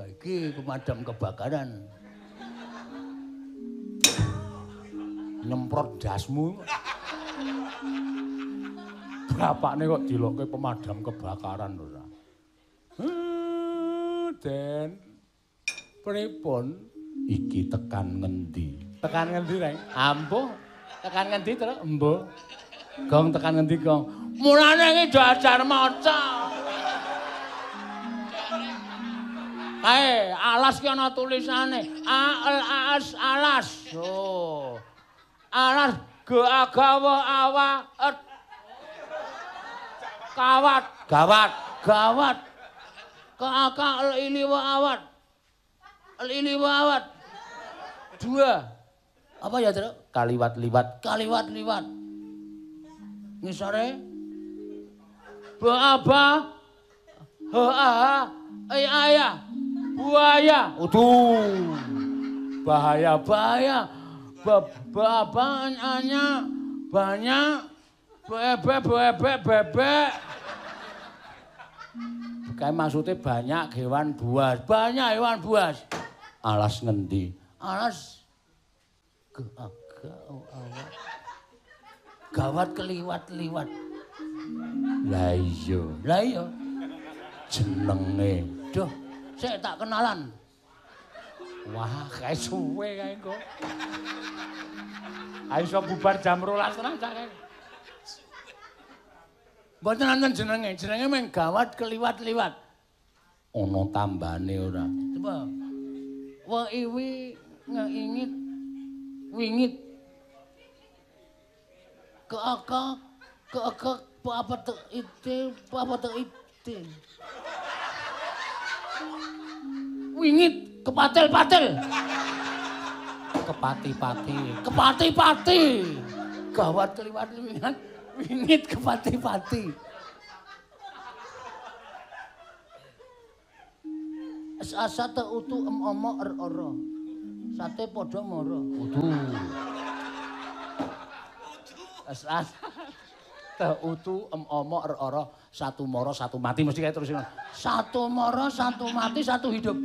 Lah iki pemadam kebakaran. Nyemprot dasmu. Bapakne kok dilokke pemadam kebakaran ora. Den. Pripun iki tekan ngendi? Tekan ngendi, Reng? Ampuh. Tekan ngendi, Truk? Embuh. Gong tekan ngendi, Gong? Mulane iki do ajar maca. Kae, alas ki ana tulisane. A L A S alas. Oh. Alas G A G W A W E kawat, gawat, gawat. K A K L I L W awat. L I L W awat. Dua. Apa ya, Truk? Kaliwat-liwat, kaliwat-liwat. Ngisore B A B H A H I A ya. Buaya. Uduh. Bahaya, bahaya. B B A B A-nya banyak. Bebek, bebek, bebek. Kayak maksudnya banyak hewan buas, banyak hewan buas. Alas ngendi? Alas gawat keliwat-liwat. Lah iya, lah iya. Jenenge. Duh, sik tak kenalan. Wah, kae suwe kae kok. Ayo iso bubar jam 12.30 cak kae. Mboten wonten jenenge, jenenge mung gawat keliwat-liwat. Ana tambane ora? Coba. Wa iwi ngeingit wingit. Keaka keaka apa te ite apa te ite. Wingit kepatel-patel. Kepati-pati, kepati-pati. Gawat keliwat-liwat. Wingit kepati-pati. Asa te utu em omo er ora. Sate padha mara. Udu. Asa te utu em omo er ora. Satu mara satu mati mesti kae terus. Satu mara satu mati satu hidup.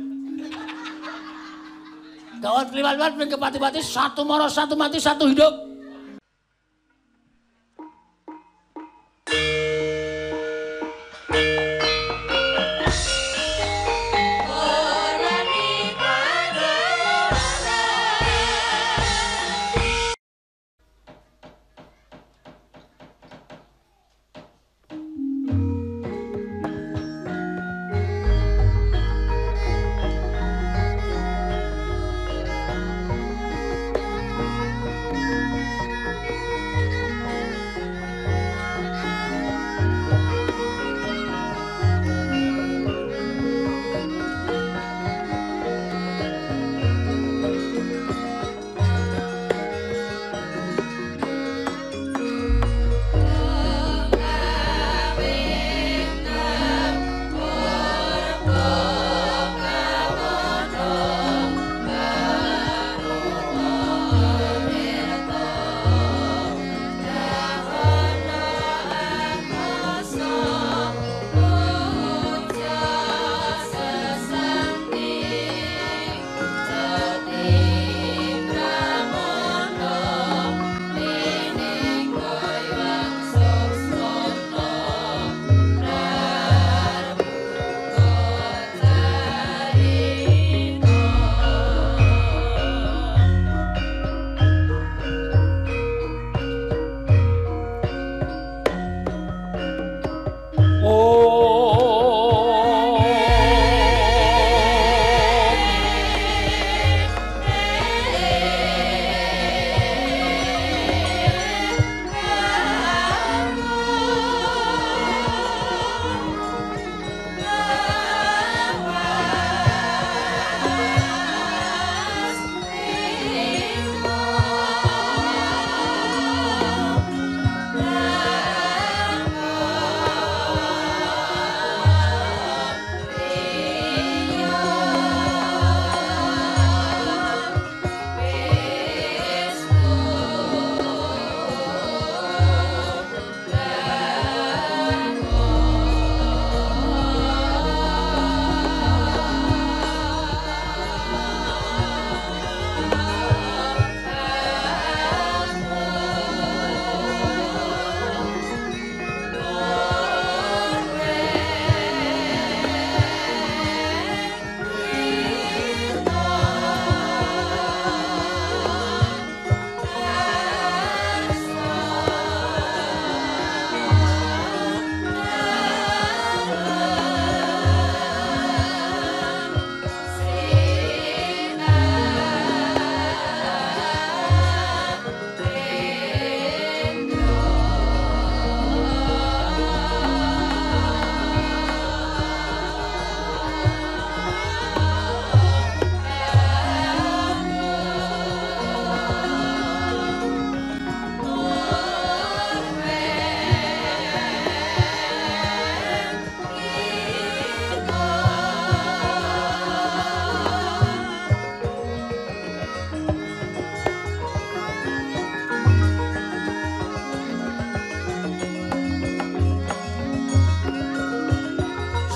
Gawat liwat-liwat ping kepati-pati satu mara satu mati satu hidup.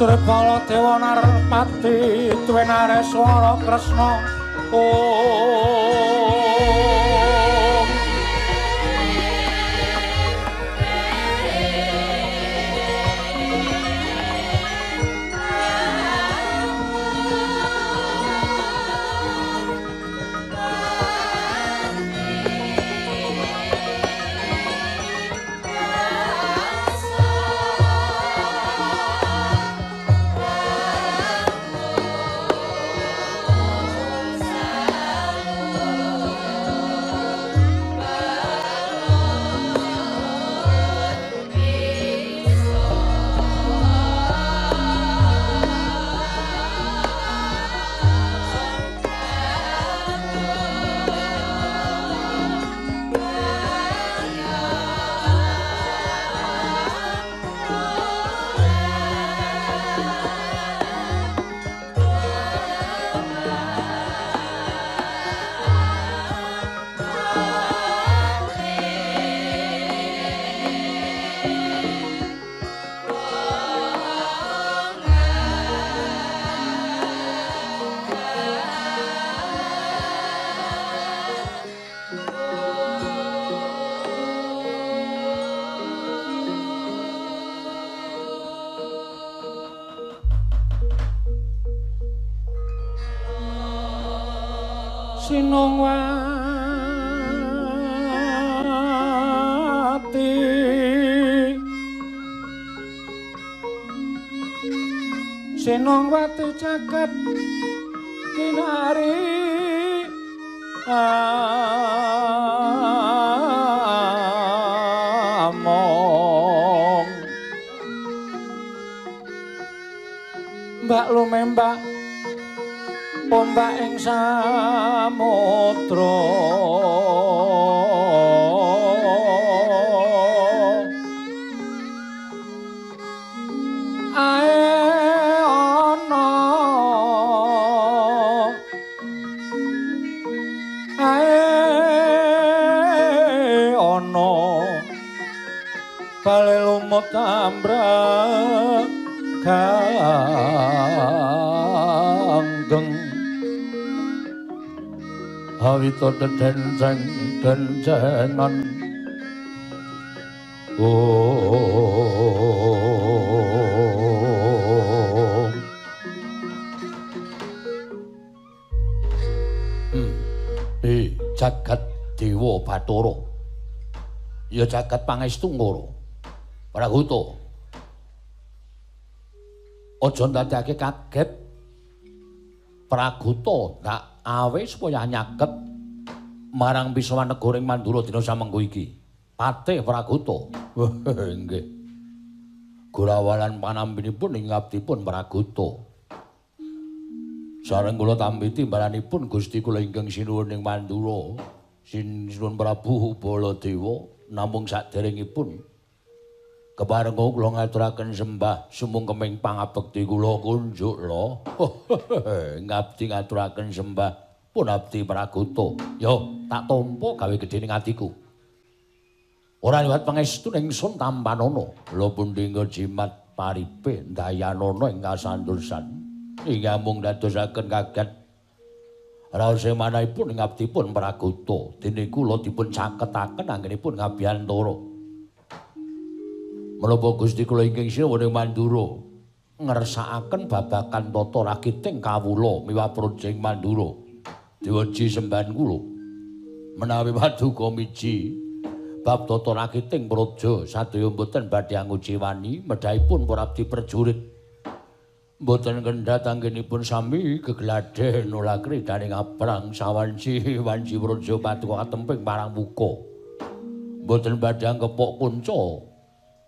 Srepala Dewa Narpati Twenareswara Kresna. Om. Sinungwati Sinungwati jagat kinari among Mbak lumembak ombak ing samudra ae ana ae ana bale lumut ambrek ganggeng awita dedenceng dencengan. Om. Jagat Dewa Bathara. Ya jagat pangestu ngoro. Praguta. Aja ndadekake kaget. Praguta ndak awe supaya nyaket marang pisawan negara ing Mandura dina samengko iki. Patih Praguta. Nggih. Gurawalan panampinipun ing ngabdipun Praguta. Sareng kula tampi timbalanipun Gusti kula ingkang sinuwun ing Mandura, Sinuwun Prabu Baladewa, namung saderengipun kepareng kula ngaturaken sembah sumungkeming pangabekti kula kunjuk lho. Ngabdi ngaturaken sembah pun abdi Praguta. Yo tak tampa gawe gedhe ning atiku. Ora liwat pangestu ingsun tampanana. Lha pundi jimat paripe ndayanana ing kasandursan. Ing amung dadosaken kaget raos manahipun ing abdipun Praguta. Dene kula dipun caketaken anggenipun ngabiyantara. Menapa Gusti kula ingkang sinuwun ing Mandura ngersakaken babagan tata rakiting kawula miwah projeng Mandura. Dewaji sembahan kula menawi paduka miji bab tata rakiting praja sadaya mboten badhe anguciwani medhahipun para abdi prajurit. Mboten kendhat anggenipun sami gegladhen ora kridaning abrang sawanci wanci praja paduka katemping parang muka. Mboten badhe angkepok kunca.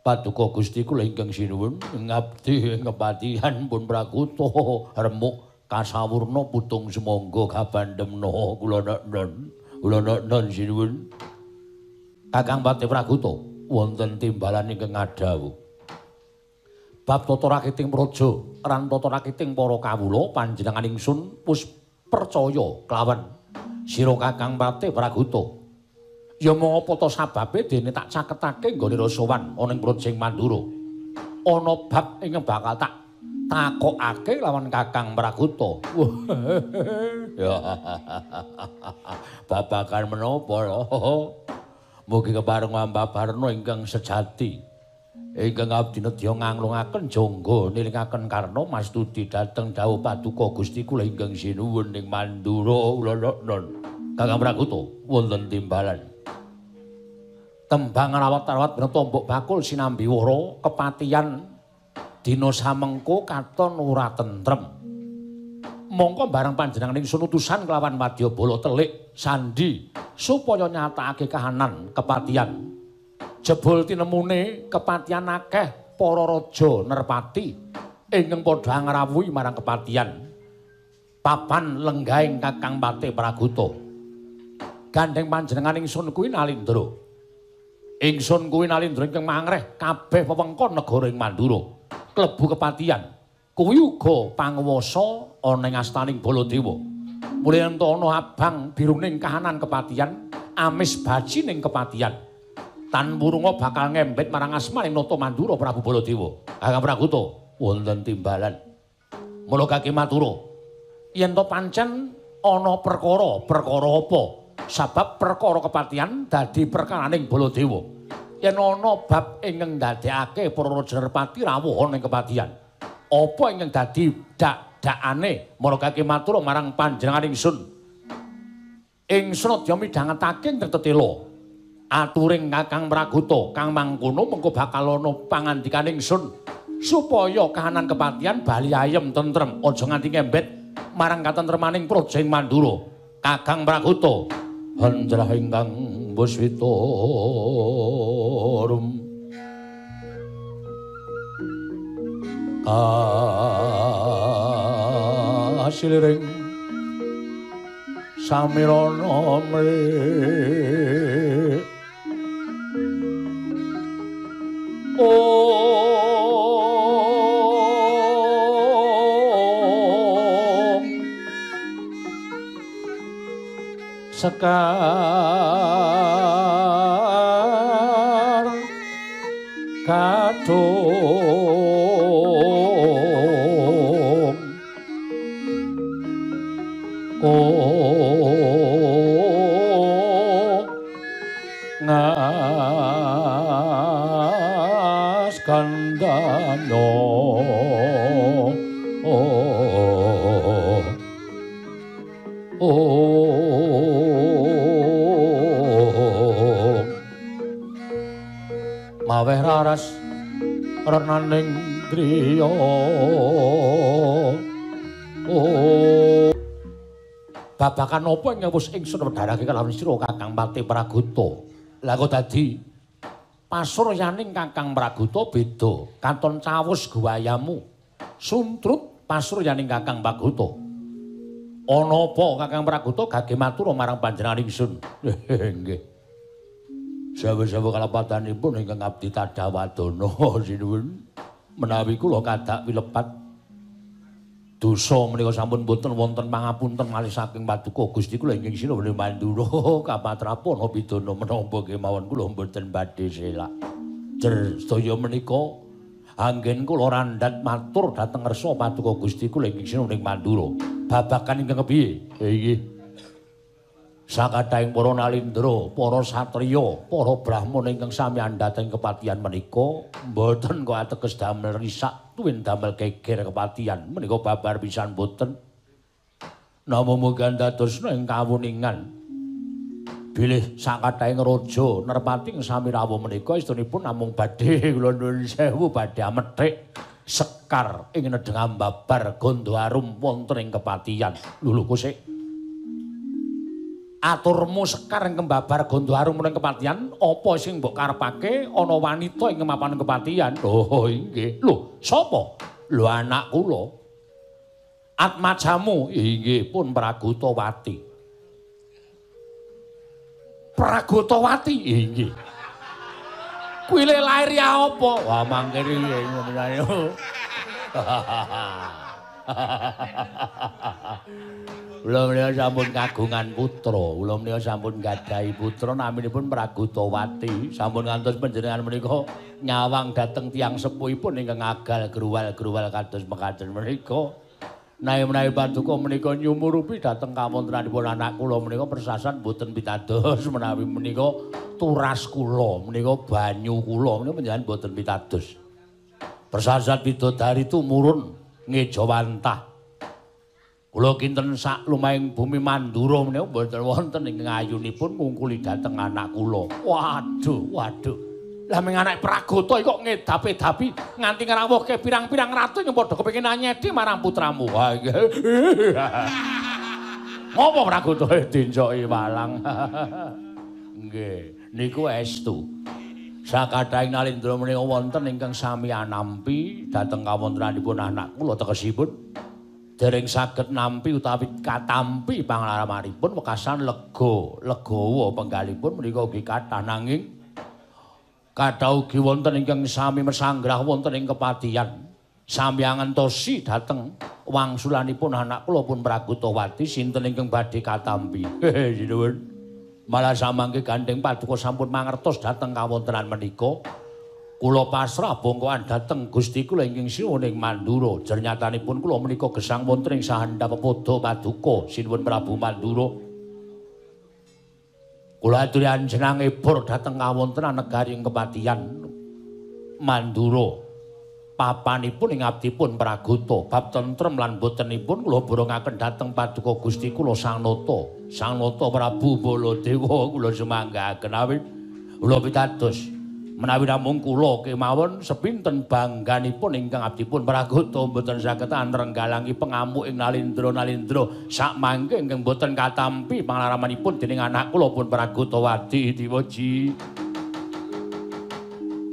Paduka Gusti kula ingkang sinuwun ngabdi kepatihan pun Praguta remuk kasawurna putung semangga kabandemna kula non kula non sinuwun. Kakang Patih Praguta wonten timbalan ingkang ngadhawuh bab tata rakiting praja lan tata rakiting para kawula panjenengan ingsun wis percaya kelawan sira Kakang Patih Praguta. Ya mung apa ta sababe dene tak caketake nggone sowan ana ing Projeng Mandura. Ana bab ingkang bakal tak Takokake lawan Kakang Praguta. Ya. Babagan menapa lho? Mugi kepareng ambabarna ingkang sejati. Ingkang abdi nedya nganglungaken jangga nilingaken karna mastuti dhateng dawuh paduka Gusti kula ingkang sinuwun ing Mandura ulana. Kakang Praguta wonten timbalan. Tembang rawat-rawat menapa mbok bakul sinambi wara kepatihan dina samengko katon ora tentrem. Mongko bareng panjenengan ingsun utusan kelawan wadyabala telik sandi supaya nyatakake kahanan kepatihan. Jebul tinemune kepatihan akeh para raja nerpati ingkang padha ngrawuhi marang kepatihan. Papan lenggahing Kakang Patih Praguta. Gandheng panjenengan ingsun kuwi Nalindra. Ingsun kuwi Nalindra ingkang mangreh kabeh wewengkon negara ing Mandura. Klebu kepatihan. Kuwi uga panguwasa ana ing astaning Baladewa. Mulih ento ana abang biruning kahanan kepatihan, amis bajining kepatihan. Tan wurunga bakal ngembet marang asmaning Nata Mandura Prabu Baladewa. Kakang Praguta wonten timbalan. Mula kaki matura, yen to pancen ana perkara, perkara apa? Sabab perkara kepatihan dadi perkaraning Baladewa. Yen ana bab ingkang ndadekake para raja nerpati rawuh ana ing kepatihan, apa ingkang dadi dak-dakane? Mula kaki matura marang panjenengan ingsun. Ingsun aja midhangetake ing tetela. Aturing Kakang Praguta kang mangkono mengko bakal ana pangandikane ingsun supaya kahanan kepatihan bali ayem tentrem, aja nganti ngembet marang katentremaning praja ing Mandura. Kakang Praguta hendrah ingkang buswita rum kasiliring samirana mri om sekar kadung ngas kandhano maweh raras renaning driya. Babagan apa ingkang wis ingsun wedharake kalawan sira Kakang Patih Praguta? Lah kok dadi pasuryaning Kakang Praguta beda, katon cawus guwayamu. Suntrut pasuryaning Kakang Praguta. Ana apa Kakang Praguta gage matur marang panjenengan ingsun? Nggih. Sawe-sawe kalapatanipun ingkang abdi tadawadana sinuwun menawi kula kadak wilepat dosa menika sampun boten wonten pangapunten malih saking paduka Gusti kula ingkang sinuwun Mandura kapatrapana pidana menapa kemawon kula mboten badhe selak. Jer sedaya menika anggen kula randhat matur dhateng ngersa paduka Gusti kula ingkang sinuwun Mandura. Babagan ingkang kepiye? Inggih. Sakathahing para nalindra, para satriya, para brahmana ingkang sami andhating kepatihan menika mboten kok ateges damel risak tuwin damel geger kepatihan menika babar pisan boten. Namung mugi dadosna ing kawuningan bilih sakathahing raja nerpati ing sami rawuh menika istunipun namung badhe kula nuwun sewu badhe amethik sekar ing nedheng ambabar gandha arum wonten ing kepatihan. Lho kosek aturmu sekar ing kembabar gandha arum ing kepatihan apa sing mbok karepake ana wanita ing mapan kepatihan? Oh inggih. Lho sapa? Lho anak kula. Atmajamu inggih pun Pragutawati. Pragutawati inggih. Kuwi le lair ya apa? Wah mangke riye ngono. Kula menika sampun kagungan putra, kula menika sampun gadhahi putra naminipun Pragotawati. Sampun ngantos panjenengan menika nyawang dhateng tiyang sepuhipun ingkang agal gruwal-gruwal kados mekaten menika. Menawi paduka menika nyumurupi dhateng kawontenanipun anak kula menika persasan boten pitados menawi menika turas kula, menika banyu kula menika panjenengan boten pitados. Persasat bidodari tumurun ngejawantah. Kula kinten sak lumahing bumi Mandura menika mboten wonten ingkang ayunipun ngungkuli dhateng anak kula. Waduh, waduh. Lah ming anak Pragota iki kok ngedapi-dapi nganti ngrawuhke pirang-pirang ratu ingkang padha kepengin anyedi marang putramu. Wah, ngopo Pragota dincoki walang. Nggih, niku estu. Sakathahing Nalindra menika wonten ingkang sami anampi dhateng kawontenanipun anak kula tegesipun dereng saged nampi utawi katampi panglaramanipun wekasan lega, legawa penggalipun menika ugi kathah nanging kathah ugi wonten ingkang sami mesanggrah wonten ing kepatihan. Sami angentosi dhateng wangsulanipun anak kula pun Pragotawati sinten ingkang badhe katampi. Hehe, sinuwun. Malah samangke gandheng paduka sampun mangertos dhateng kawontenan menika. Kula pasrah bongkoan dhateng Gusti kula ingkang sinuwun ing Mandura. Jernyatanipun kula menika gesang wonten ing sahandap pepoda paduka sinuwun Prabu Mandura. Kula aturi anjenengan ebor dhateng kawontenan negari ing kepatihan Mandura. Papanipun ing abdipun Pragota bab tentrem lan botenipun kula borongaken dhateng paduka Gusti kula Sang Nata. Sang Nata Prabu Baladewa kula sumanggaken awit kula pitados menawi namung kula kemawon sepinten bangganipun ingkang abdipun Pragota mboten saged anrenggalangi pengamuk ing Nalindra-nalindra sakmangke ingkang boten katampi panglaramanipun dening anak kula pun Pragotawati diweji.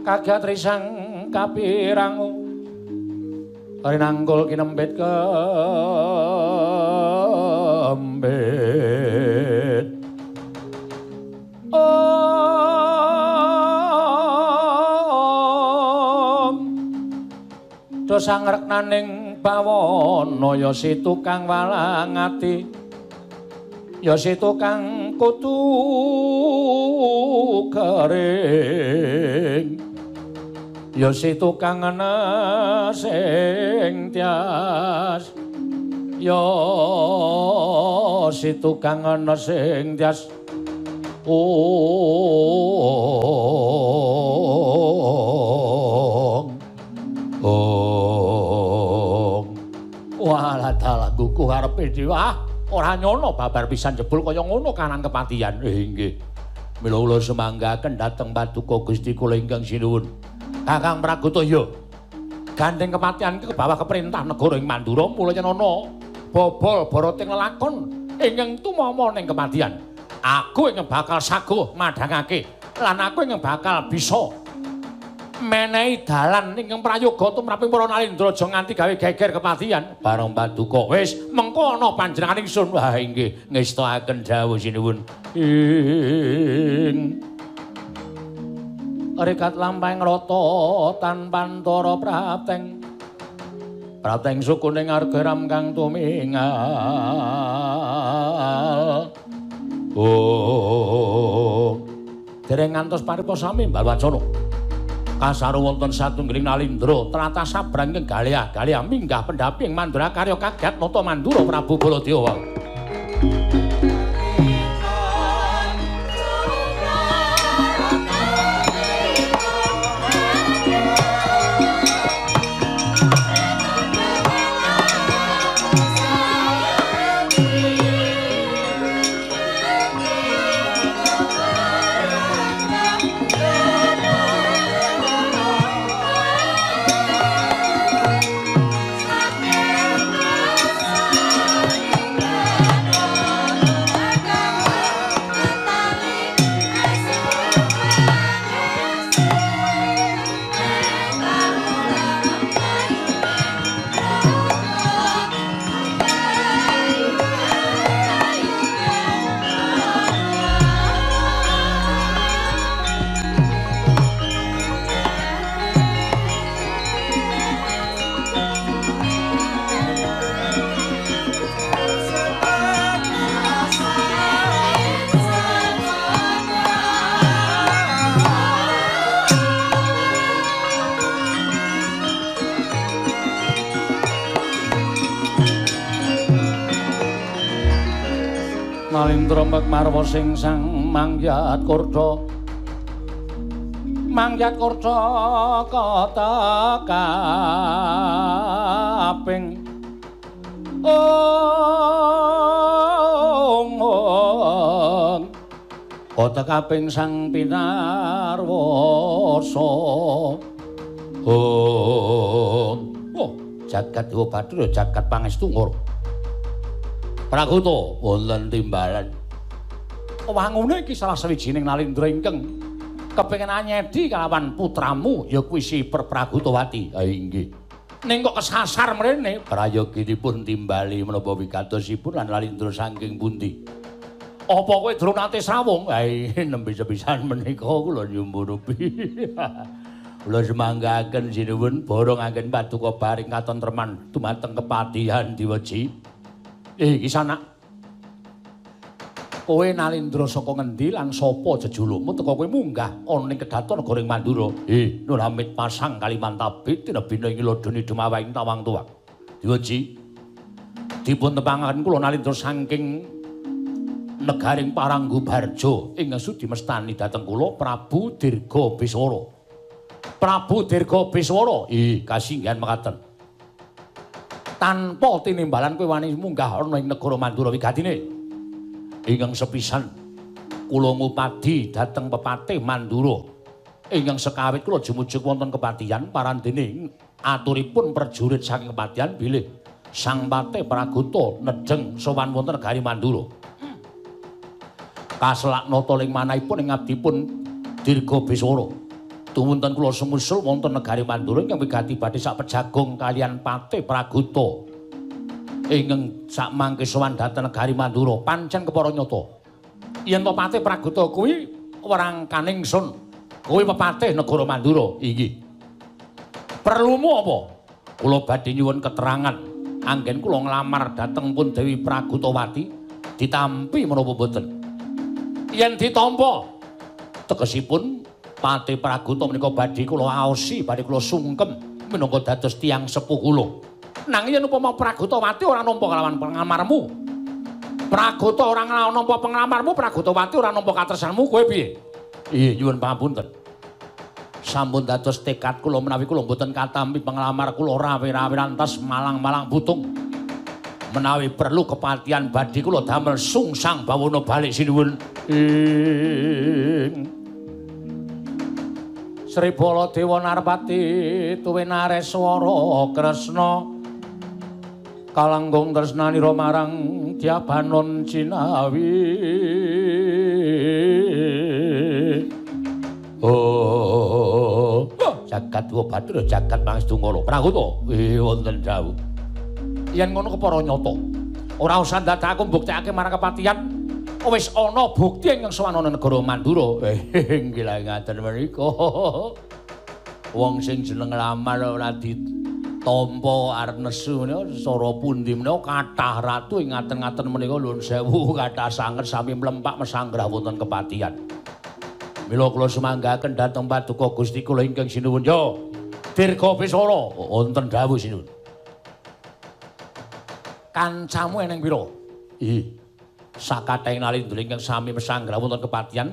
Kagat risang kapirang rinangkul kinempit kembit. Om dosa ngreknaning bawana ya si tukang walang ati ya si tukang kutu kering ya si tukang ana sing tias ya si tukang ana sing tias. Ong ong walah dalah guguh arepe dhewe ah ora nyono babar pisan jebul kaya ngono kanan kepatihan. Nggih mila kula sumanggaken dhateng paduka Gusti kula ingkang sinuwun Kakang Pragota ya gandeng kepatihan ke bawah keperintah negara ing Mandura mula yen ana bobol boroting lelakon ingkang tumama ning kepatihan aku ingkang bakal saguh madhangake lan aku ingkang bakal bisa menehi dalan ingkang prayoga tumraping para Nalindra aja nganti gawe geger kepatihan. Bareng paduka wis mengko ana panjenengan ingsun. Wah inggih ngestakaken dawuh sinuwun. Ing rekat lampahing rata tanpantara prapteng prapteng sukuning arga ram kang tumingal. Oh dereng ngantos paripa sami Mbalwacana kasaru wonten satunggiling Nalindra tlatah sabrang ing Galea-Galea minggah pendhapi ing Mandura karya kaget nata Mandura Prabu Baladewa. Yeah. Nalindra marwa sing sang mangyat kurda. Mangyat kurda kota kaping. Ong ong. Kota kaping sang pinarwasa. Ong. Oh, jagat Dewa Bathara jagat pangestu ngoro. Pragoto wonten timbalan. Wangune iki salah sawijining nalindra ingkang kepengin anyedi kalawan putramu ya kuwi si Pragotawati. Ha inggih. Ning kok kesasar mrene? Prayoginipun timbali menapa wigatosipun lan nalindra saking pundi? Apa kowe durung nate srawung? Ha nembe sepisan menika kula nyumurupi. Kula semanggaken sinuwun borong anggen paduka baring katentreman dumateng kepatihan Diweji. Iki sanak. Kowe nalindra saka ngendi lan sapa jejulukmu teka kowe munggah ana ning kedaton negara Mandura? Nur Hamid pasang Kalimantabit tinebina ing lodone dumawaing tawang tuwang. Diweji. Dipun tepangaken kula nalindra saking negaring Paranggubarja ingkang sudi mestani dhateng kula Prabu Dirga Biswara. Prabu Dirga Biswara, kasinggihan mekaten. Tanpa tinimbalan kowe wani munggah ana ing negara Mandura wigatine. Ingkang sepisan kula ngupadi dhateng pepatih Mandura. Ingkang sekawit kula jumujug wonten kepatihan parandene aturipun prajurit saking kepatihan bilih Sang Patih Pragota nedheng sowan wonten negari Mandura. Kaselak nata ing manahipun ing abdipun Dirga Biswara. Tumunten kula sumusul wonten negari Mandura ingkang wigati badhe sak pejagong kaliyan Patih Pragota. Ingkang sakmangke sowan dhateng negari Mandura pancen kepara nyata. Yen to Patih Pragota kuwi werangkaning sun, kuwi pepatih negara Mandura. Inggih. Perlumu apa? Kula badhe nyuwun keterangan anggen kula nglamar dhateng pun Dewi Pragotawati ditampi menapa mboten? Yen ditampa tegesipun Patih Pragota menika badhe kula aosi, badhe kula sungkem minangka dados tiyang sepuh kula. Nanging yen upama Pragotawati ora nampa kalawan penglamarmu, Pragota ora nampa penglamarmu, Pragotawati ora nampa katresnanmu, kowe piye? Iya, nyuwun pangapunten. Sampun dados tekad kula menawi kula mboten katampi penglamar kula rawe-rawe rantas malang-malang putung. Menawi perlu kepatihan badhe kula damel sungsang bawana balik sinuwun. Sri Baladewa Narpati tuwin Nareswara Kresna kalanggung tresnanira marang Dyabanon Cinawi. Oh, jagat Dewa Bathara jagat pangestu ngala. Pragota wonten dawuh. Yen ngono kepara nyata. Ora usah dadak aku mbuktekake marang kepatihan. Wis ana bukti ingkang sowan ana negara Mandura. Nggih lha ngaten menika. Wong sing jeneng nglamar ora ditampa arep nesu menika cara pundi menika kathah ratu ing ngaten-ngaten menika nuwun sewu kathah sanget sami mlempak mesanggrah wonten kepatihan. Mila kula sumanggaken dhateng paduka Gusti kula ingkang sinuwun ya Dirga Biswara wonten dawuh sinuwun. Kancamu eneng pira? Ih. Sakathahing nalindra ingkang sami mesanggrah wonten kepatihan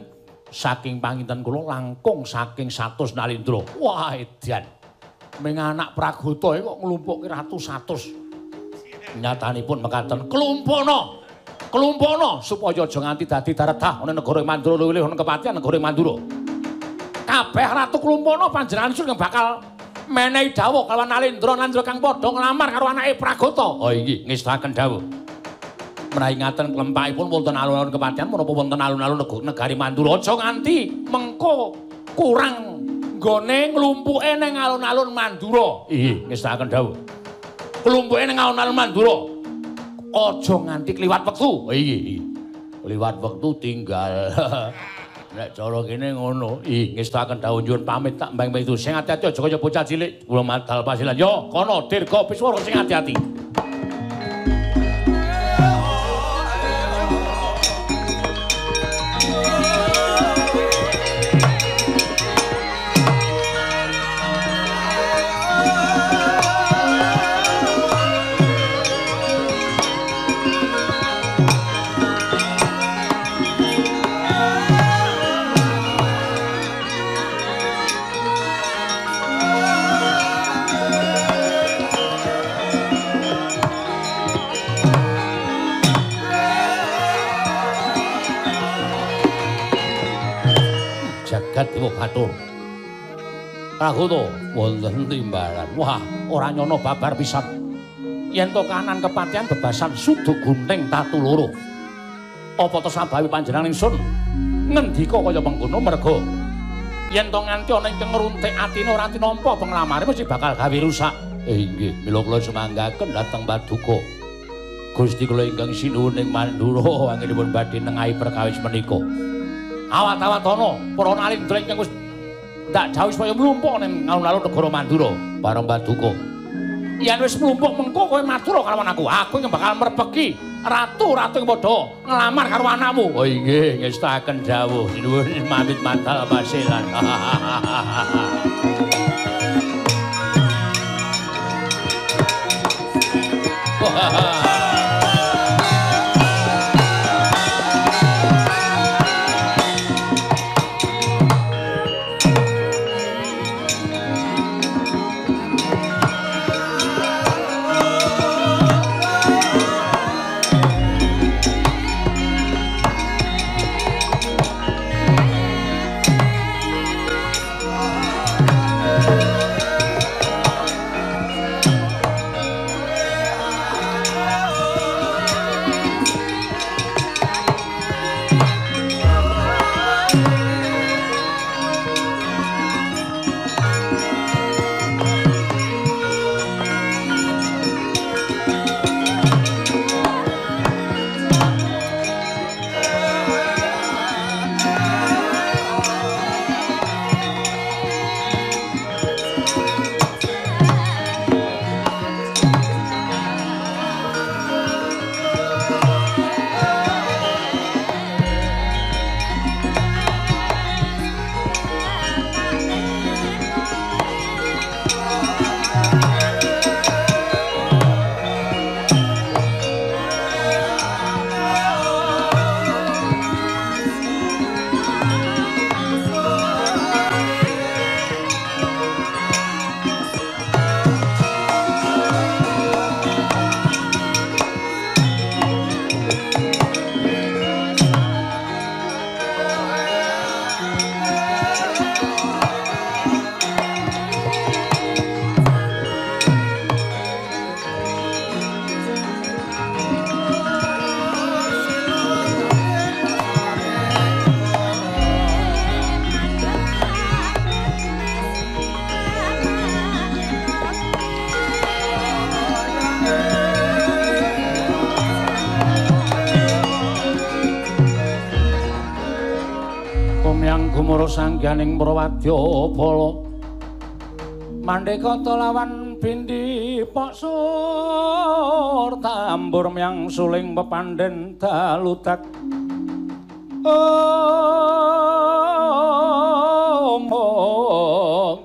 saking panginten kula langkung saking 100 nalindra. Wah, edan. Ming anak Pragota iki kok nglumpukke ratus-atus. Nyatanipun mekaten, klumpono. Klumpono supaya aja nganti dadi daredah ana negara Mandura luwih ana kepatihan negara Mandura. Kabeh ratu klumpono panjenengan sun bakal menehi dawuh kalawan nalindra-nalindra kang padha nglamar karo anake Pragota. Oh inggih, ngestaken dawuh. Menawi ngaten klempakipun wonten alun-alun kepatihan menapa wonten alun-alun negari Mandura aja nganti mengko kurang nggone nglumpuke ning alun-alun Mandura. Inggih, ngestaken dawuh. Klumpuke ning alun-alun Mandura. Aja nganti kliwat wektu. Inggih, kliwat wektu tinggal. Nek cara kene ngono. Ih, ngestaken dawuh nyuwun pamit tak mbang itu. Sing ati-ati aja kaya bocah cilik. Kula madal pasilan. Yo, kono Dirga Biswara sing ati-ati. jagat Dewa Bathara. Pragota wonten timbalan. Wah, ora nyono babar pisan. Yen to kanan kepatihan bebasan sudu gunting tatu loro. Apa to sababe panjenengan ingsun ngendika kaya mengkono merga yen to nganti ana ingkang ngruntik atine ora tinampa penglamare mesti bakal gawe rusak. Inggih, mila kula sumanggaken dhateng paduka Gusti kula ingkang sinuwun ing Mandura anggenipun badhe nengahi perkawis menika. Awat-awat ana para nalindra ingkang wis ndak jauh supaya mlumpuk ning alun-alun negara Mandura bareng paduka. Yen wis mlumpuk mengko kowe matur karo aku, aku ingkang bakal merpeki ratu-ratu ing padha nglamar karo anakmu. Oh inggih, ngestakaken dawuh. Sinuwun pamit madal pasilan. Sangganing Prawadya Bala Mandekata lawan bindi paksur tambur myang suling pepandhen dalutak omong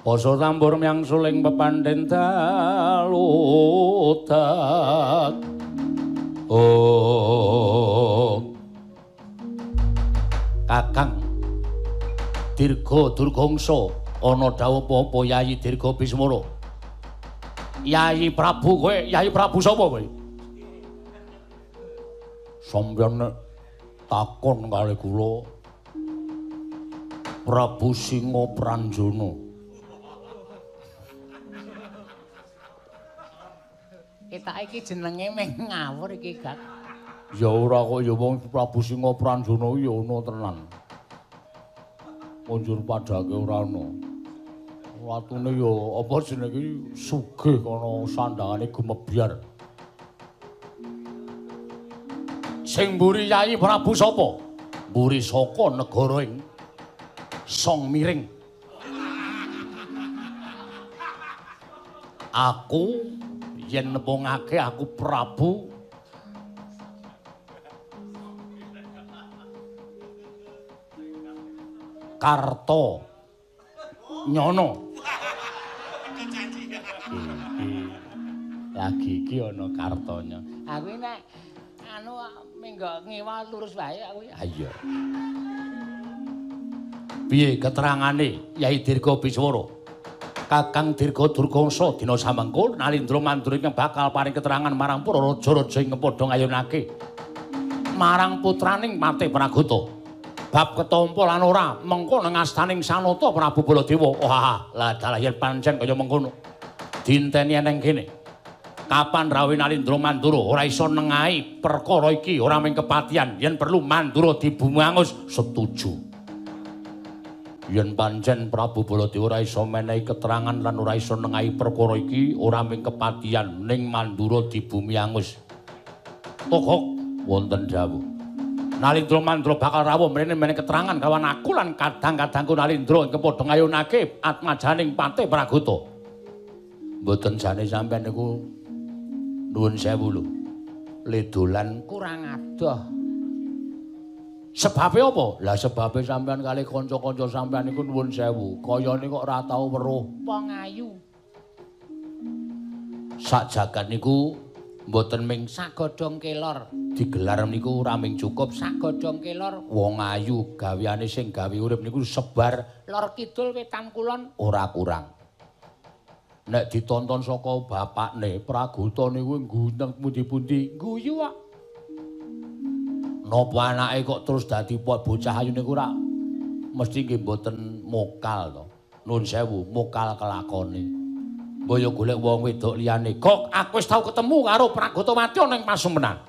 basa tambur myang suling pepandhen dalutak om. Kakang Dirga Durgangsa ana dawuh apa Yayi Dirga Bismara? Yayi Prabu kowe, Yayi Prabu sapa kowe? Sampeyan nek takon kali kula Prabu Singa Pranjana. Ketak iki jenenge meh ngawur iki, Gak. Ya ora kok ya wong Prabu Singa Pranjana ya ana tenan. Munjur padhake ora ana. Watune ya apa jenenge iki sugih kana sandangane gumebyar. Sing mburi Yayi Prabu sapa? Mburi saka negara ing Song Miring. Aku yen nepungake aku Prabu Karto Nyono. Lagi iki ana Kartonya. Aku nek anu minggo ngiwa lurus wae aku. Ha iya. Piye keterangane Yai Dirga Biswara? Kakang Dirga Durgangsa dina samengko Nalindra Mandura ingkang bakal paring keterangan marang para raja-raja ing padha ngayunake marang putraning Patih Pragota. Bab ketampa lan ora mengko nang astaning Sanata Prabu Baladewa. Wah, lah dalah yen pancen kaya mengkono. Dinteni eneng kene. Kapan rawuh Nalindra Mandura ora iso nengahi perkara iki, ora mung kepatihan, yen perlu Mandura dibumangus setuju. Yen pancen Prabu Baladewa ora iso menehi keterangan lan ora iso nengahi perkara iki, ora mung kepatihan ning Mandura dibumiangus. Tokok wonten dawuh. Nalindra Mandura bakal rawuh mrene menehi keterangan kawan aku lan kadang-kadangku Nalindra ingkang padha ngayunake atmajaning Patih Pragota. Mboten jane sampean niku nuwun sewu lho. Ledolan kurang adoh. Sebabe apa? Lah sebabe sampean kali kanca-kanca sampean niku nuwun sewu, kayane kok ora tau weruh wong ayu. Sak jagat niku mboten ming sak godhong kelor. Digelar niku ora ming cukup sak godhong kelor. Wong ayu gaweane sing gawe urip niku sebar lor kidul wetan kulon ora kurang. Nek ditonton saka bapakne Pragota niku nggunteng pundi-pundi guyu kok. Napa anake kok terus dadi bocah ayu niku ora mesti nggih mboten mokal to. Nuwun sewu, mokal kelakone. Mbok yo golek wong wedok liyane. Kok aku wis tau ketemu karo Pragotawati ana ing pasumenan.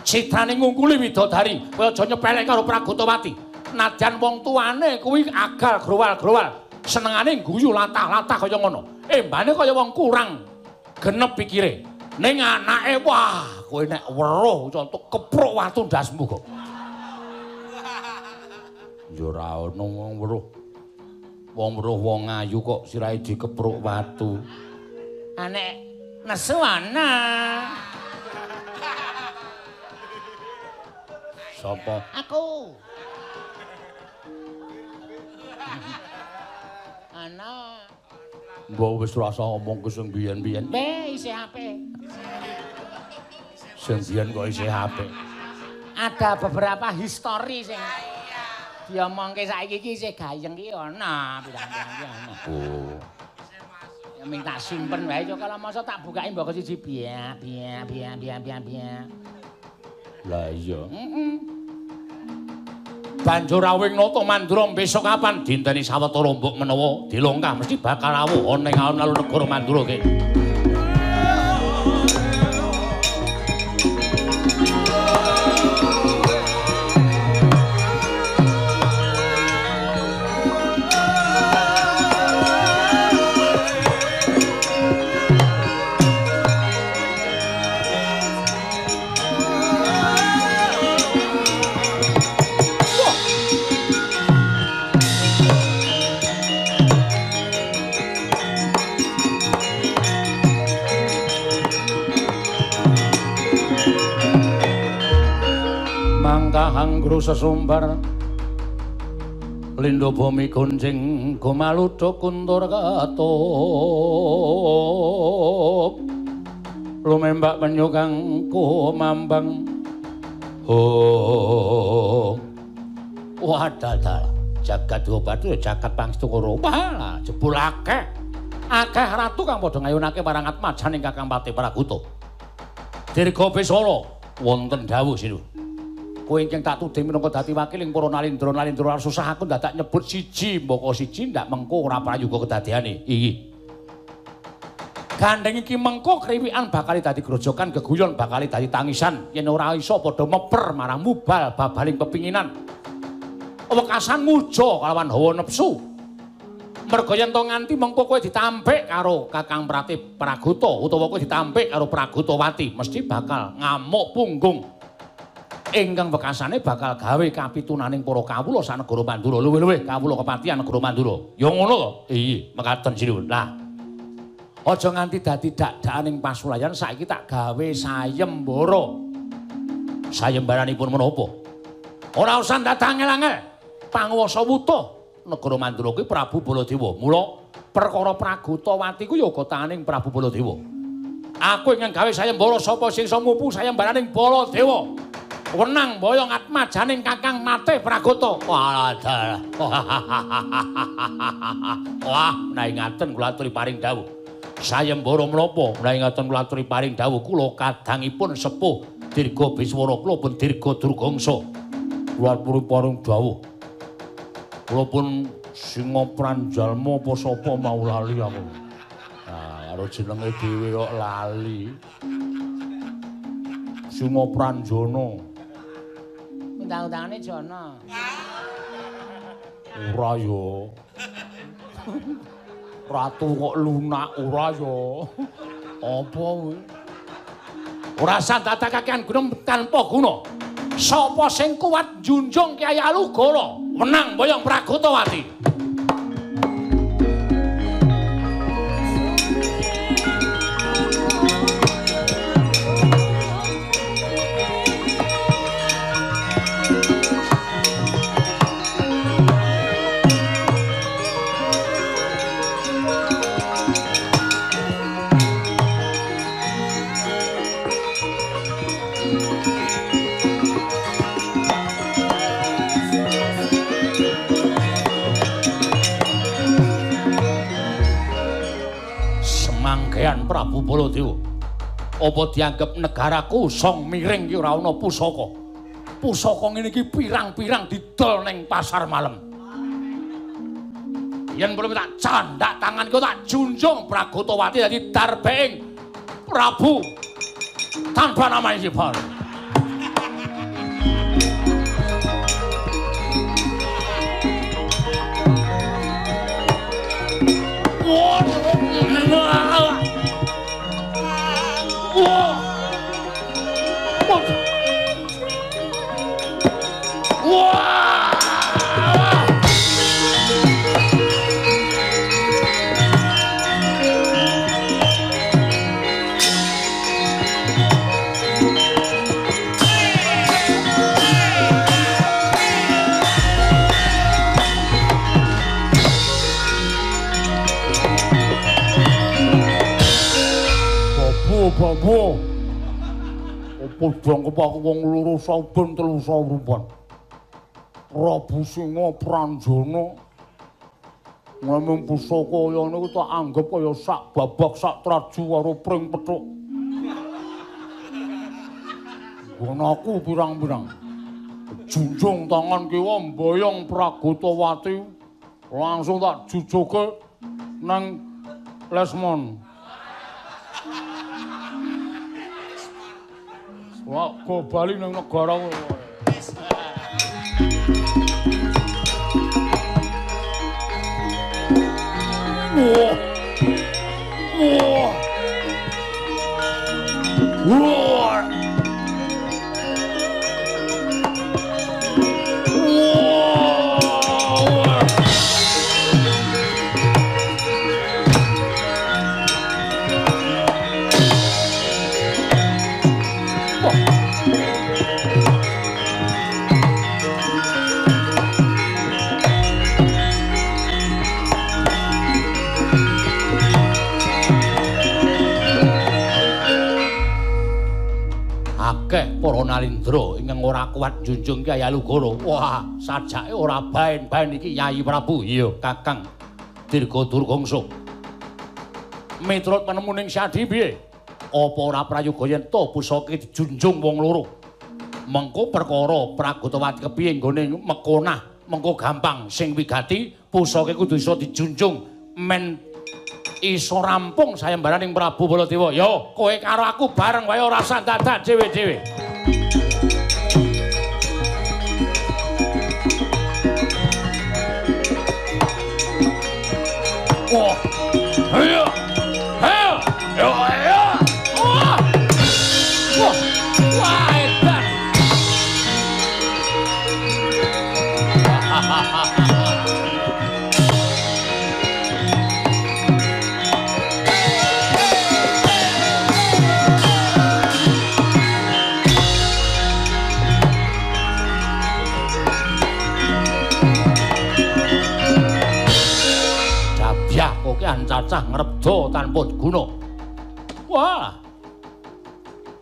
Citrane ngungkuli widodari, kowe aja nyepelek karo Pragotawati. Nadyan wong tuane kuwi agal growal-growal, senengane guyu latah-latah kaya ngono. Embane kaya wong kurang genep pikire. Ning anake wah, kowe nek weruh contoh kepruk watu ndasmu kok. Ya ora ono wong weruh. Wong weruh wong ayu kok sirahe dikepruk watu. Anek nesu ana. Sapa? Aku. Ana. Mbok wis rasa omongku sing biyen-biyen. Be isih HP. Sing biyen kok isih HP. Ada beberapa histori sing diomongke saiki iki isih gayeng iki ana pirang-pirang iki ana. Oh. Ya ming tak simpen wae yo kalau masa tak bukake mbok siji biak biak biak biak biak biak. Lah iya. Heeh. Banjur rawuh nata Mandura besok kapan dinteni sawetara mbok menawa dilongkah mesti bakal rawuh ana ing alun-alun negara Mandura ki. Hanggru sesumbar lindo bumi gonjing gumaluduk kuntur ketup lumembak penyu kang kumambang. Oh wadah jagat Batu jagat Pangstukara. Wah jebul akeh akeh ratu kang padha ngayunake marang atmajaning Kakang Patih Pragota. Dirga Besara wonten dawuh sinuwun. Kowe ingkang tak tuding minangka dadi wakiling para nalindra-nalindra susah aku dadak nyebut siji mbaka siji ndak mengko ora prayoga kedadeane. Iki. Gandeng iki mengko kriwikan bakal dadi grojokan geguyon bakal dadi tangisan yen ora iso padha meper marang mubal babaling pepinginan. Wekasan muja kalawan hawa nepsu. Merga yen to nganti mengko kowe ditampik karo Kakang Pratih Pragota utawa kowe ditampik karo Pragotawati mesti bakal ngamuk punggung. Ingkang wekasane bakal gawe kapitunaning para kawula sanegara Mandura luwih-luwih kawula kepatihan negara Mandura. Ya ngono to? Iya, mekaten sinuwun. Lah, aja nganti dadi dak-dakaning pasulayan saiki tak gawe sayembara. Sayembaranipun menapa? Ora usah dadak angel-angel. Panguwasa wutuh negara Mandura kuwi Prabu Baladewa. Mula perkara Pragotawati kuwi ya uga tanganing Prabu Baladewa. Aku ingkang gawe sayembara sapa sing iso mupu sayembaraning Baladewa. Wenang boyong atmajaning Kakang Matih Pragota. Wah, wah, menawi ngaten kula aturi paring dawuh. Sayembara menapa? Menawi ngaten kula aturi paring dawuh kula kadangipun sepuh Dirga Biswara kula pun Dirga Durgangsa. Kula aturi paring dawuh. Kula pun Singa Pranjalma apa sapa mau lali aku. Nah, karo jenenge dhewe kok lali. Singa Pranjana. Undang-undangane Jana. Ora ya. Ratu kok lunak ora ya. Apa kuwi? Ora sandadak kakean gunung tanpa guna. Sapa sing kuat njunjung Kyai Alugoro menang boyong Pragotawati. Prabu Baladewa, apa dianggep negaraku song miring ki ora ana pusaka? Pusaka ngene iki pirang-pirang didol ning pasar malam. Yen perlu tak candak tanganku tak junjung Pragotawati dadi darbeing Prabu tanpa nama sifat. Wah. Wah. Wah. Babu, apa dianggep aku wong loro saben telu saurupan? Prabu Singa Pranjana ngemeng pusaka kaya niku tak anggep kaya sak babak sak traju karo pring pethuk. Nggon aku pirang-pirang. Junjung tangan kiwa mboyong Pragotawati langsung tak jujuke nang Lesmon. Wah, go bali nang negara kowe. Wah. Wah. Wah. Wah. Akeh para nalindra ingkang ora kuat njunjung Kyai Alugoro. Wah, sajake ora baen-baen iki Yayi Prabu. Iya, Kakang Dirga Durgangsa. Miturut penemuning Sadi piye? Apa ora prayoga yen to pusaka dijunjung wong loro? Mengko perkara Pragotawati kepiye nggone mekonah, mengko gampang sing wigati pusaka kudu iso dijunjung men iso rampung sayembaraning Prabu Baladewa. Yo, kowe karo aku bareng wae ora usah dadak dhewe-dhewe. Wah. Ayo. Ayo. Yo, ayo. Wah. Wah. Wah, edan. Kokean cacah ngrebda tanpa guna. Wah.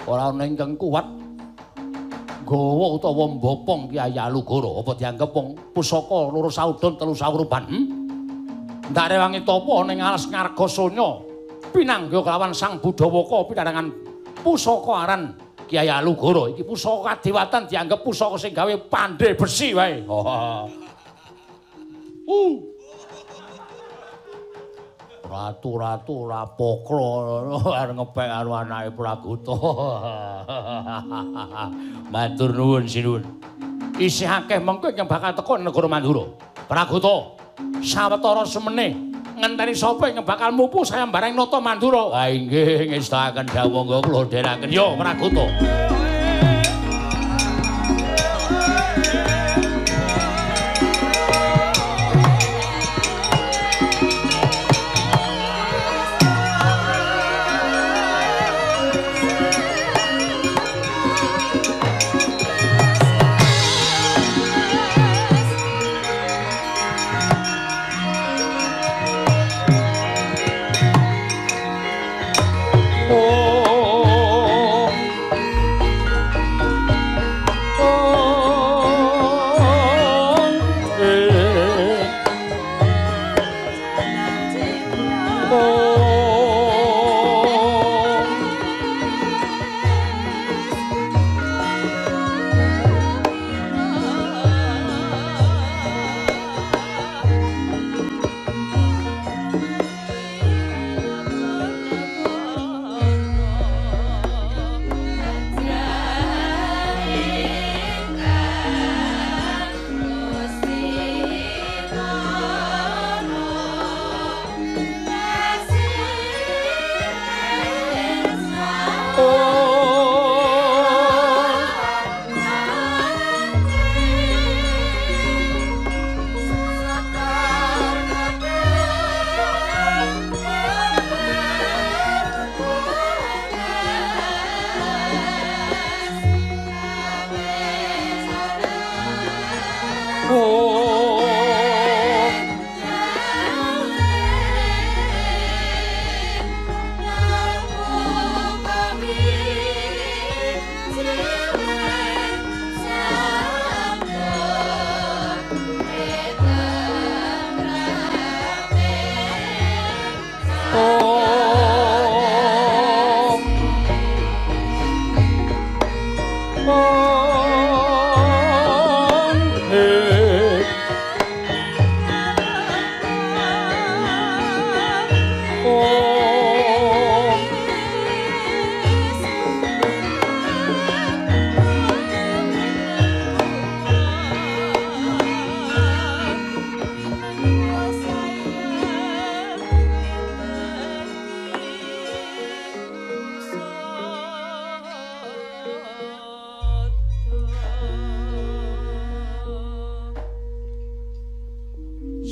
Ora ana ingkang kuat nggawa utawa mbopong Kyai Alugoro. Apa dianggep wong pusaka loro saudon telu sawrupan? Ndak rewangi tapa ning alas Ngargasanya pinanggih kelawan Sang Budawaka pinarangan pusaka aran Kyai Alugoro. Iki pusaka kadewatan dianggep pusaka sing gawe pandhe besi wae. Oh. Ratu-ratu ora pokro arep ngepek karo anake Praguta. Matur nuwun sinuwun. Isih akeh mengko ingkang bakal teka negara Mandura. Praguta, sawetara semene ngenteni sapa ingkang bakal mupu sayembarang nata Mandura. Ha inggih ngestakaken dawuh monggo kula dherekaken. Yo Praguta.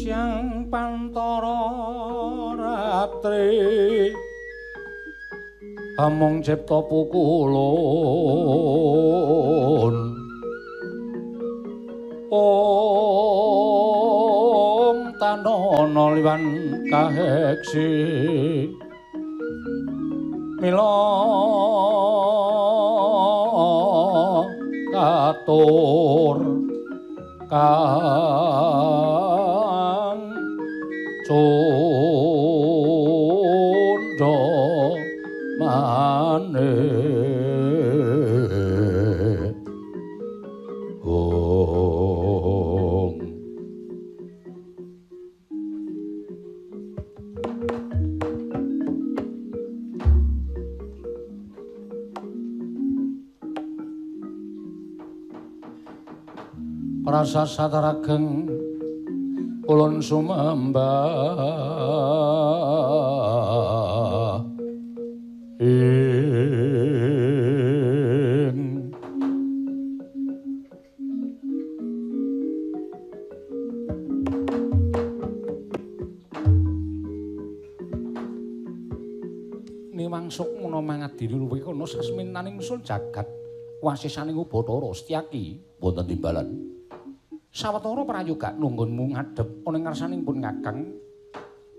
Siang pantara ratri amung cipta pukulun om tanana liwan kaheksi mila katur kang cundha manik. Om Prasa satarageng ulun sumembah ing Niwang sukmana mangadiri luwih kana sasmintaning sun jagat wasisaning Ubathara Setyaki wonten timbalan. Sawetara prayoga nunggunmu ngadhep ana ing ngarsaning pun Kakang.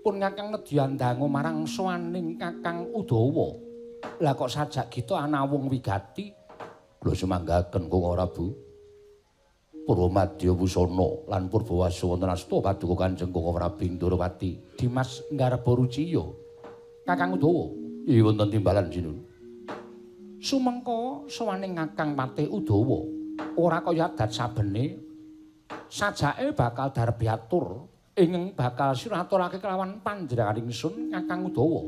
Pun Kakang nedya ndangu marang sowaning Kakang Udawa. Lah kok sajak gita anawung wigati? Kula sumanggaken Kang Prabu. Purwamadya Wusana lan Purbawasa wonten asta paduka Kanjeng Kang Prabu Ndorowati Dimas Nggarba Ruciya. Kakang Udawa, iya wonten timbalan sinun. Sumengko sowaning Kakang Patih Udawa ora kaya adat sabene. Sajake bakal darbi atur Ingkang bakal sira aturake kelawan panjenengan ingsun Kakang Udawa.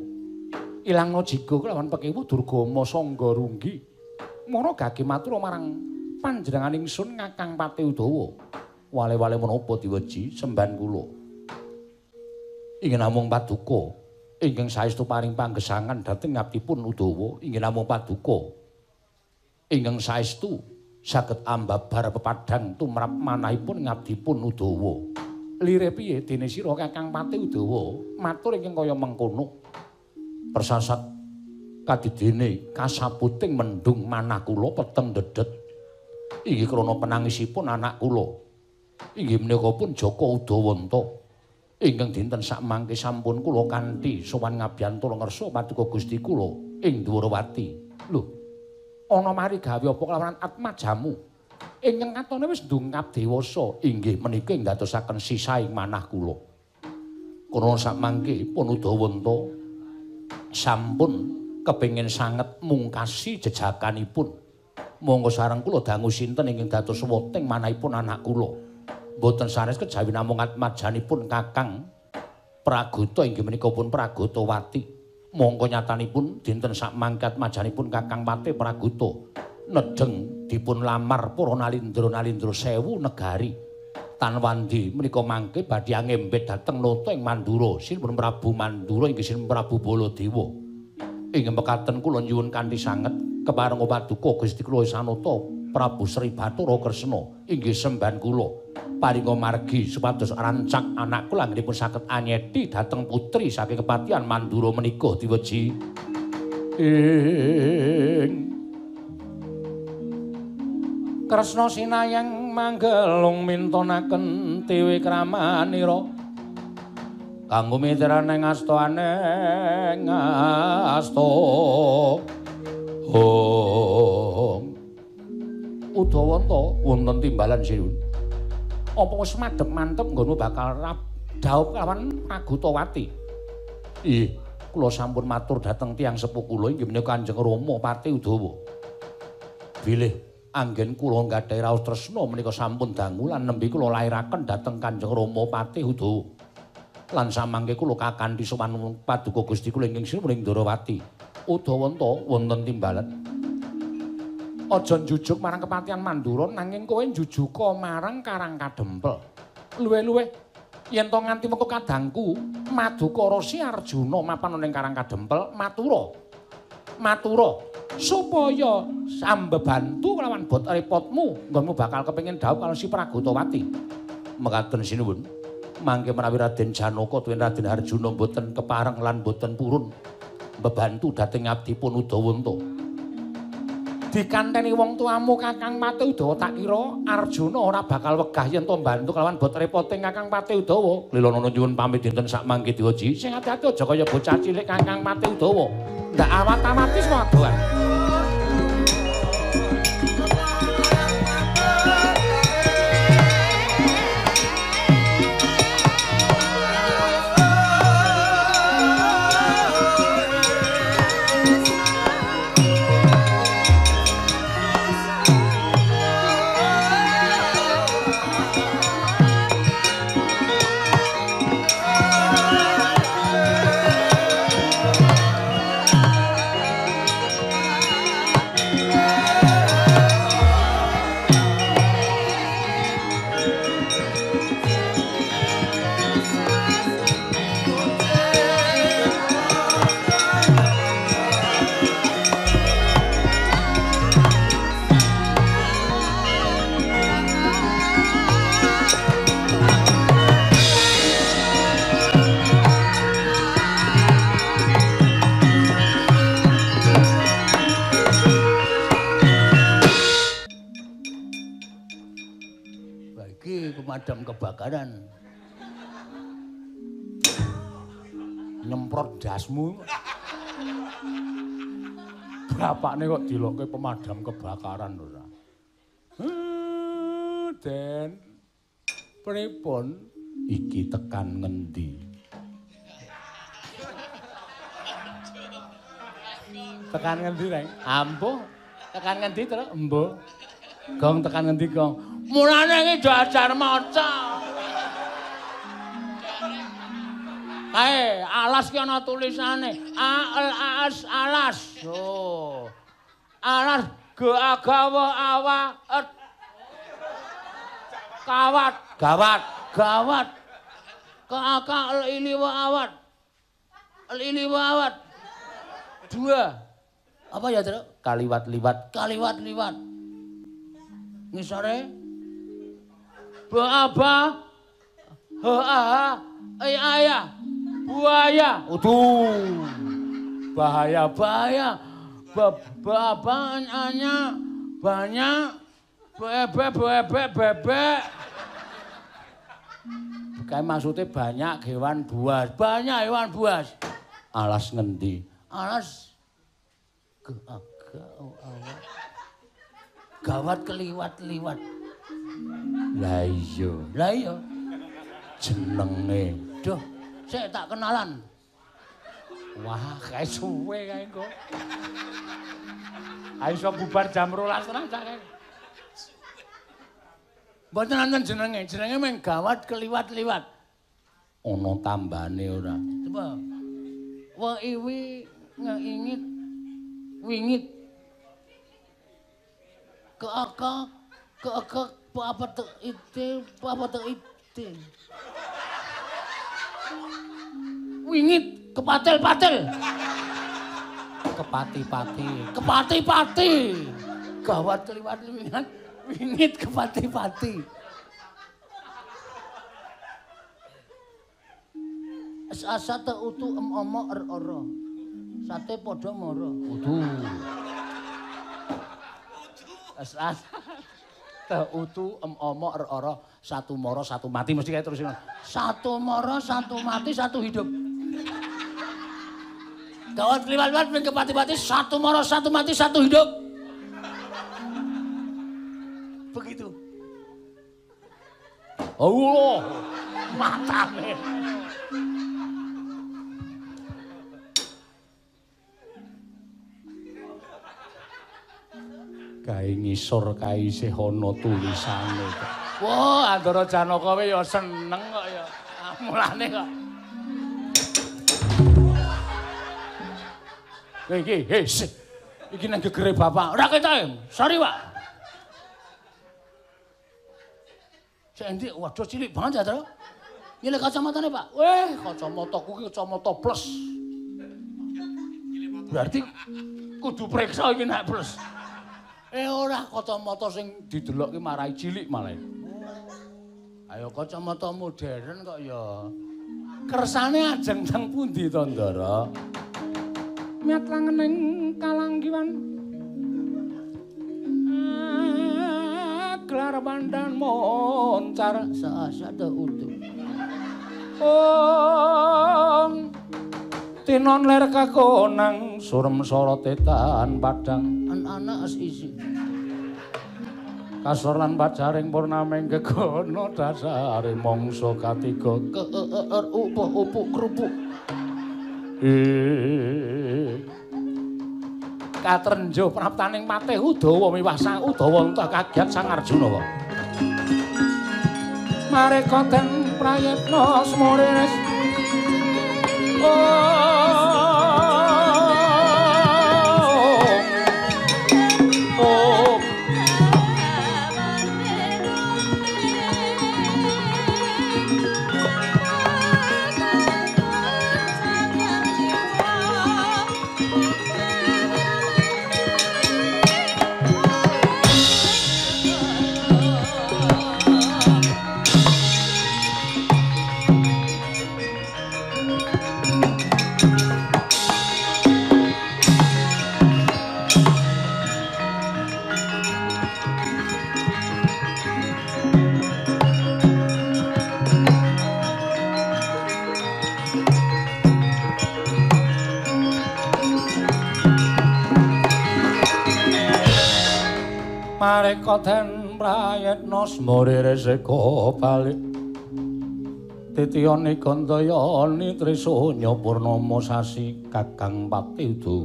Ilangna jiga kelawan pekewu Durgama Sangga Runggi. Mara gage matur marang panjenengan ingsun Kakang Patih Udawa. Wale-wale menapa diweji semban kula. Inggih namung paduka ingkang saestu paring panggesangan dhateng ngabdipun Udawa, inggih namung paduka ingkang saestu saged ambabar pepadhang tumrap manahipun ngabdipun Udawa. Lire piye dene sira Kakang Patih Udawa matur ingkang kaya mengkono. Persasat kadidene kasaputing mendung manah kula peteng dedet. Inggih krana penangisipun anak kula. Inggih menika pun Jaka Udawanta. Ingkang dinten sakmangke sampun kula kanthi sowan ngabiyantara ngersa paduka Gusti kula ing Dwarawati. Lho, ana mari gawe apa kelawan atmajamu? Ingkang katone wis ndungkap dewasa, inggih menika ing ndadosaken sisaing manah kula. Krana sakmangke pun Udawanta sampun kepengin sanget mungkasi jejakanipun. Monggo sareng kula dangu sinten ingkang dados weting manahipun anak kula. Mboten sanes kejawi namung atmajanipun Kakang Pragota inggih menika pun Pragotawati. Mongko nyatanipun dinten sakmangke atmajanipun Kakang Patih Pragota nedheng dipun lamar para nalindra-nalindra sewu negari. Tanwandi menika mangke badhe ngembet dhateng nata ing Mandura Sinipun Prabu Mandura inggih Sinipun Prabu Baladewa. Inggih mekaten kula nyuwun kanthi sanget kepareng paduka Gusti kula Sanata Prabu Sri Bathara Kresna inggih semban kula paringa margi supados rancak anak kula anggenipun saged anyeti dhateng putri saking kepatihan Mandura menika diweji. Ing Kresna sinayang manggelung mintonaken tiwi kramanira kanggo mitrane ngastaane ngasta. Om Udawanta wonten timbalan sinuwun. Apa wis madhep mantep nggonmu bakal dhaup kelawan Pragotawati? Ih, kula sampun matur dhateng tiyang sepuh kula inggih menika Kanjeng Rama Patih Udawa. Bilih anggen kula nggadahi raos tresna menika sampun dangu lan nembe kula lairaken dhateng Kanjeng Rama Patih Udawa. Lan samangke kula kakanthi sowan paduka Gusti kula ingkang sinuwun ing Ndrawati. Udawanta wonten timbalan. Aja njujuk marang kepatihan Mandura nanging kowe njujuka marang Karang Kadempel. Luwih-luwih yen to nganti wektu kadangku Madukara Si Arjuna mapan ning Karang Kadempel matura. Matura supaya sambebantu kelawan bot repotmu nggonmu bakal kepengin dhaup karo si Pragotawati. Mekaten sinuwun. Mangke menawi Raden Janaka tuwin Raden Arjuna mboten kepareng lan mboten purun mbebantu dhateng abdipun Udawanta. Dikanteni wong tuamu Kakang Patih Udawa tak kira Arjuna ora bakal wegah yen to mbantu kelawan bot repote Kakang Patih Udawa. Lilana nyuwun pamit dinten sakmangke diweji. Sing ati-ati aja kaya bocah cilik Kakang Patih Udawa. Ndak awat-awati swadoan. Pemadam kebakaran nyemprot dasmu. Bapakne kok dilokke pemadam kebakaran ora. Den pripun iki tekan ngendi? Tekan ngendi, Reng? Ampuh. Tekan ngendi, Tru? Embuh. Gong tekan ngendi, Gong? Mulane iki do ajar maca. Kae, alas ki ana tulisane. A L A S alas. Oh. Alas G A G W A W E kawat, gawat, gawat. K A K L I L W awat. L I L W awat. Dua. Apa ya, Truk? Kaliwat-liwat, kaliwat-liwat. Ngisore B A B H A H I A ya. Buaya. Uduh. Bahaya, bahaya. Ba-ba-nya banyak. Bebek, bebek, bebek. Kayak maksudnya banyak hewan buas, banyak hewan buas. Alas ngendi? Alas gawat keliwat-liwat. Lah iya, lah iya. Jenenge. Duh, sik tak kenalan. Wah, kae suwe kae engko. Ayo iso bubar jam 12.30 cak kae. Mboten wonten jenenge, jenenge mung gawat keliwat-liwat. Ana tambane ora? Coba. Wa iwi ngeingit wingit. Keakak keakak apa te ite apa te ite. Wingit kepatel-patel. Kepati-pati, kepati-pati. Gawat keliwat-liwat. Wingit kepati-pati. Asa te utu em omo er oro. Sate padha moro. Udu. Asa te utu em omo er oro. Satu moro satu mati mesti kayak terus. Satu moro satu mati satu hidup. Gawat keliwat-liwat wing kepati-pati satu moro satu mati satu hidup. Begitu. Allah, matane. Kae ngisor kae isih ana tulisane. Wah, Andara Janaka ya seneng kok ya. Mulane kok. Iki, hei, iki nang gegere bapak. Ora ketok. Sorry, Pak. Sik endi? Waduh cilik banget ya, Tru. Nyilih kacamatane, Pak. Weh, kacamataku ki kacamata plus. Berarti kudu periksa iki nek plus. Eh ora kacamata sing didelok ki marai cilik malah. Ayo kacamata modern kok ya. Kersane ajeng teng pundi to, Ndara? Miat langening kalanggiwan. Gelar pandan moncar saasa te utuh. Ong tinon ler kakonang surem sorote tan padang an anak as isi. Kasor lan pajaring purnaming gegono dasare mangsa katiga ke e e r u p u kerupuk. Katrenjo praptaning patih Udawa miwah sang Udawa entah kagiat Sang Arjuna. Mareka den prayitna sumurires. Oh. Mareka den prayitna sumurire balik titiyane gandayani trisanya purnama sasi Kakang Pati Uda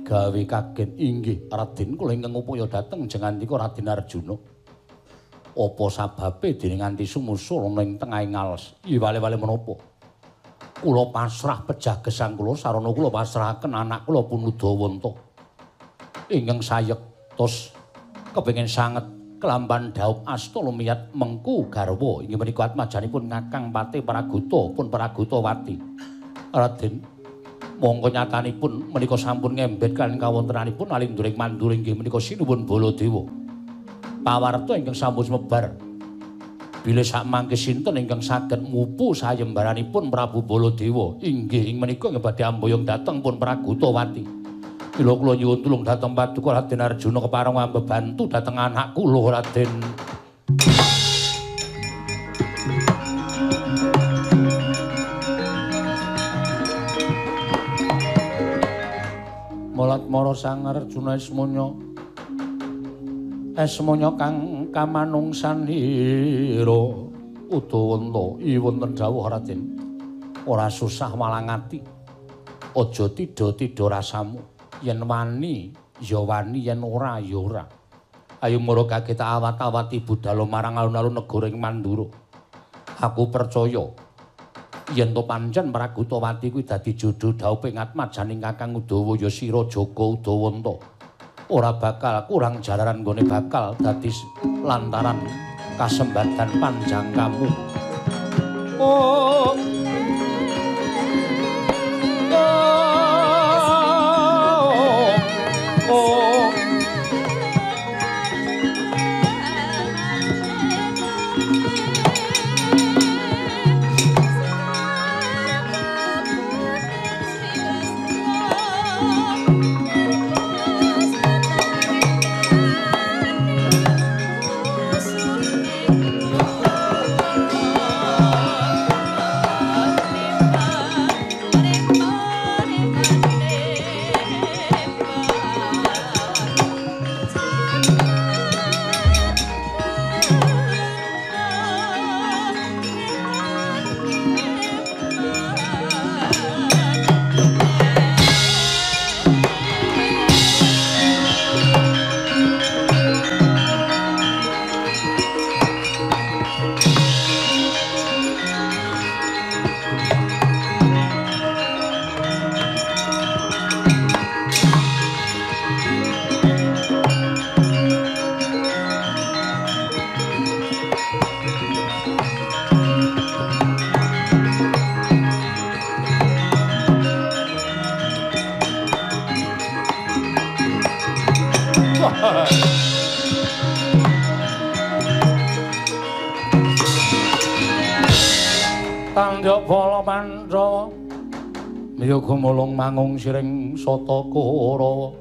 gawe kaget inggih Raden kula ingkang upaya dhateng jengandika Raden Arjuna apa sababe dene nganti sumusul ana ing tengahing ales iya wale-wale menapa Kula pasrah pejah gesang kula sarana kula pasrahaken anak kula pun Udawanta. Ingkang sayektos kepengin sanget kelampan dhaup asta lumiyat mengku garwa inggih menika atmajanipun Kakang Patih Praguta pun Pragutawati. Raden, mongko nyatanipun menika sampun ngembet kaliyan kawontenanipun alinduring mandura inggih menika Sinuwun Baladewa. Pawarta ingkang sampun sumebar bilih sakmangke sinten ingkang saged mupu sayembaranipun Prabu Baladewa inggih ing menika inggih badhe amboyong dhateng pun Pragutawati. Mila kula nyuwun tulung dhateng Paduka Raden Arjuna kepareng ambebantu dhateng anak kula Raden. Mulat mara Sang Arjuna Ismaya. Esmaya kang kamanungsanira Udawanta wonten dawuh Raden. Ora susah malang ati. Aja tidha-tidha rasamu. Yen wani ya wani, yen ora ya ora. Ayo mara kaget awat-awati budal marang alun-alun negara ing Mandura. Aku percaya yen to pancen Pragutawati kuwi dadi jodho dhaupe ngatmajaning Kakang Udawa ya sira Jaka Udawanta. Ora bakal kurang jalaran nggone bakal dadi lantaran kasembadan panjang kamu. Oh. Oh. Tandha bala Pandhawa miya gumulung mangung siring sata Kurawa.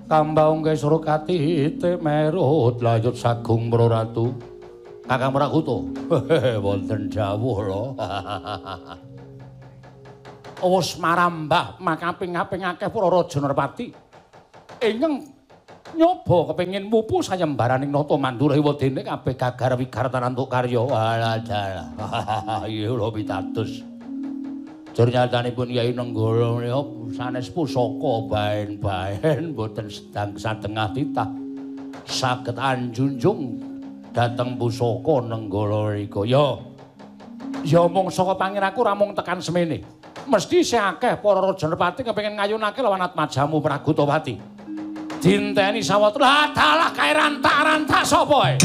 Kambaung kesra katite merut layut sagung Praratu. Kakang Praguta, wonten dawuh lho. Wus marambah makaping-kaping akeh para raja Nerpati ingkang nyoba kepengin mupu sayembaraning Nata Mandura ewadene kabeh gagar wigar tanantuk karya. Alah dalah. Iya lho pitados. Jur nyatanipun Kyai Nenggala menika sanes pusaka baen-baen mboten sedang satengah titah saged anjunjung dhateng pusaka Nenggala nika. Ya. Ya mung saka pangiraku ora mung tekan semene. Mesti isih akeh para raja Nerpati kepengin ngayunake lawan atmajamu Pragutawati. Dinteni sawetara. Lah dalah kae rantak-rantak sapa ae?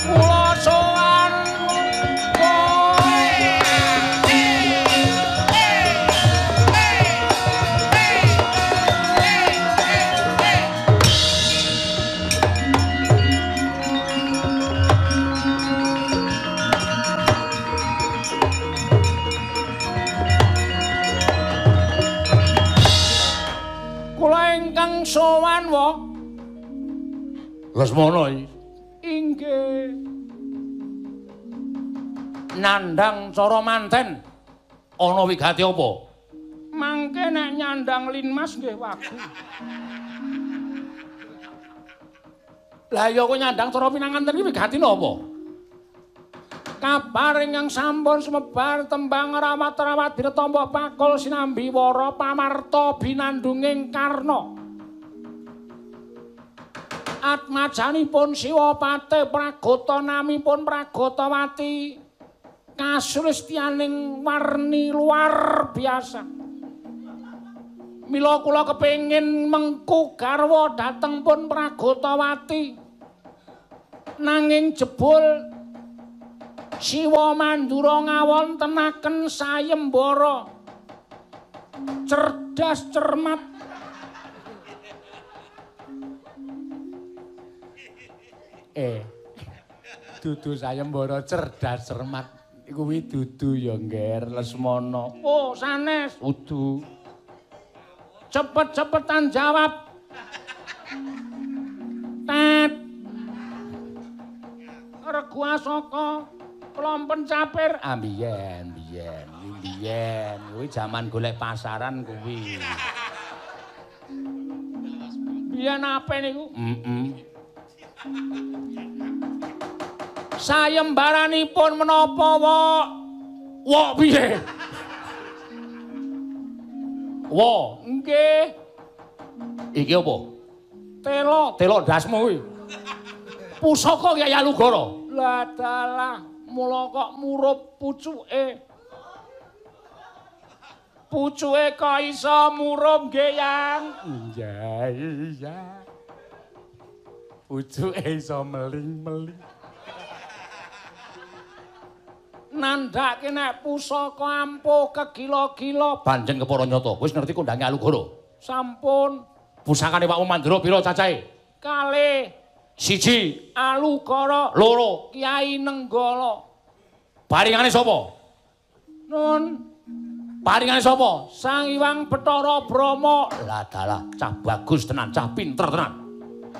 Kula sowan kula ingkang sowan wa Lesmana inggih nandhang cara manten ana wigati apa? Mangke nek nyandang linmas nggih wagu. Lah ya kok nyandang cara pinanganten iki wigatine apa? Kabar ingkang sampun sumebar tembang rawat-rawat diretomba pakul sinambi wara pamarta binandunging karna. Atmajanipun Siwapate Pragata namipun Pragatawati kasulistyaning warni luar biasa. Mila kula kepengin mengku garwa dhateng pun Pragatawati. Nanging jebul Siwa Mandura ngawontenaken sayembara cerdas cermat. Dudu sayembara cerdas cermat kuwi dudu ya, Ngger Lesmana. Oh, sanes. Udu. Cepet-cepetan jawab. Tet. Regu Asaka klompen capir. Ah, biyen, biyen, biyen. Kuwi jaman golek pasaran kuwi. Biyen ape niku? Heeh. Sayembaranipun menapa, Wok? Wok piye? Wo, nggih. Iki apa? Telo, telo ndasmu kuwi. Pusaka Kyai Alugoro. Lah dalah, mula kok murup pucuke. Pucuke kok iso murup nggih, Yang? Iya, iya. Pucuke iso meling-meling. Nandhake nek pusaka ampuh kegila-gila. Pancen kepara nyata. Wis ngerti kondange Alugoro? Sampun. Pusakane Pakmu Mandura pira cacahe? Kalih. 1. Alugoro. 2. Kyai Nenggala. Paringane sapa? Nun. Paringane sapa? Sang Hyang Bathara Brahma. Lah dalah, cah bagus tenan, cah pinter tenan.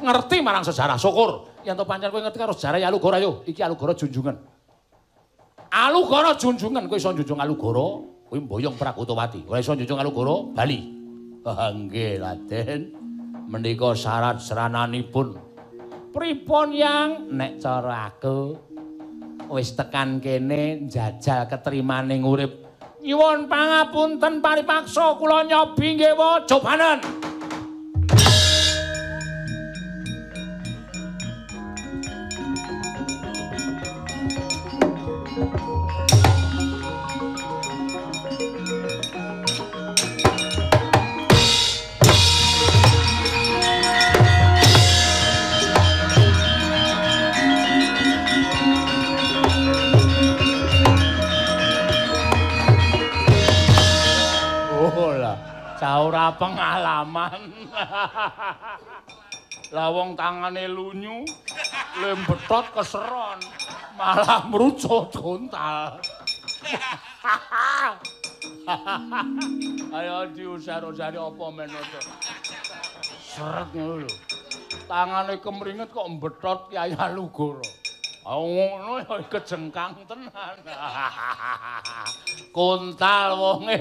Ngerti marang sejarah, syukur. Yen to pancen kowe ngerti karo sejarah Alugoro ayo. Iki Alugoro junjungan. Alugoro junjungan, kowe iso njunjung Alugoro, kowe mboyong Pragatawati. Ora iso njunjung Alugoro, bali. Nggih, Raden. Menika syarat serananipun. Pripun, Yang? Nek cara aku wis tekan kene njajal ketrimaning urip. Nyuwun pangapunten paripaksa kula nyobi nggih, Wa. Cobanen. Ora pengalaman. Lah wong tangane lunyu, lembetot keseron, malah mrucut gontal. Ayo diusar-usari apa men to. Seret ngono lho. Tangane kemringet kok mbetot Kyai Alugoro. Ngono ya kejengkang tenan. Kontal wonge.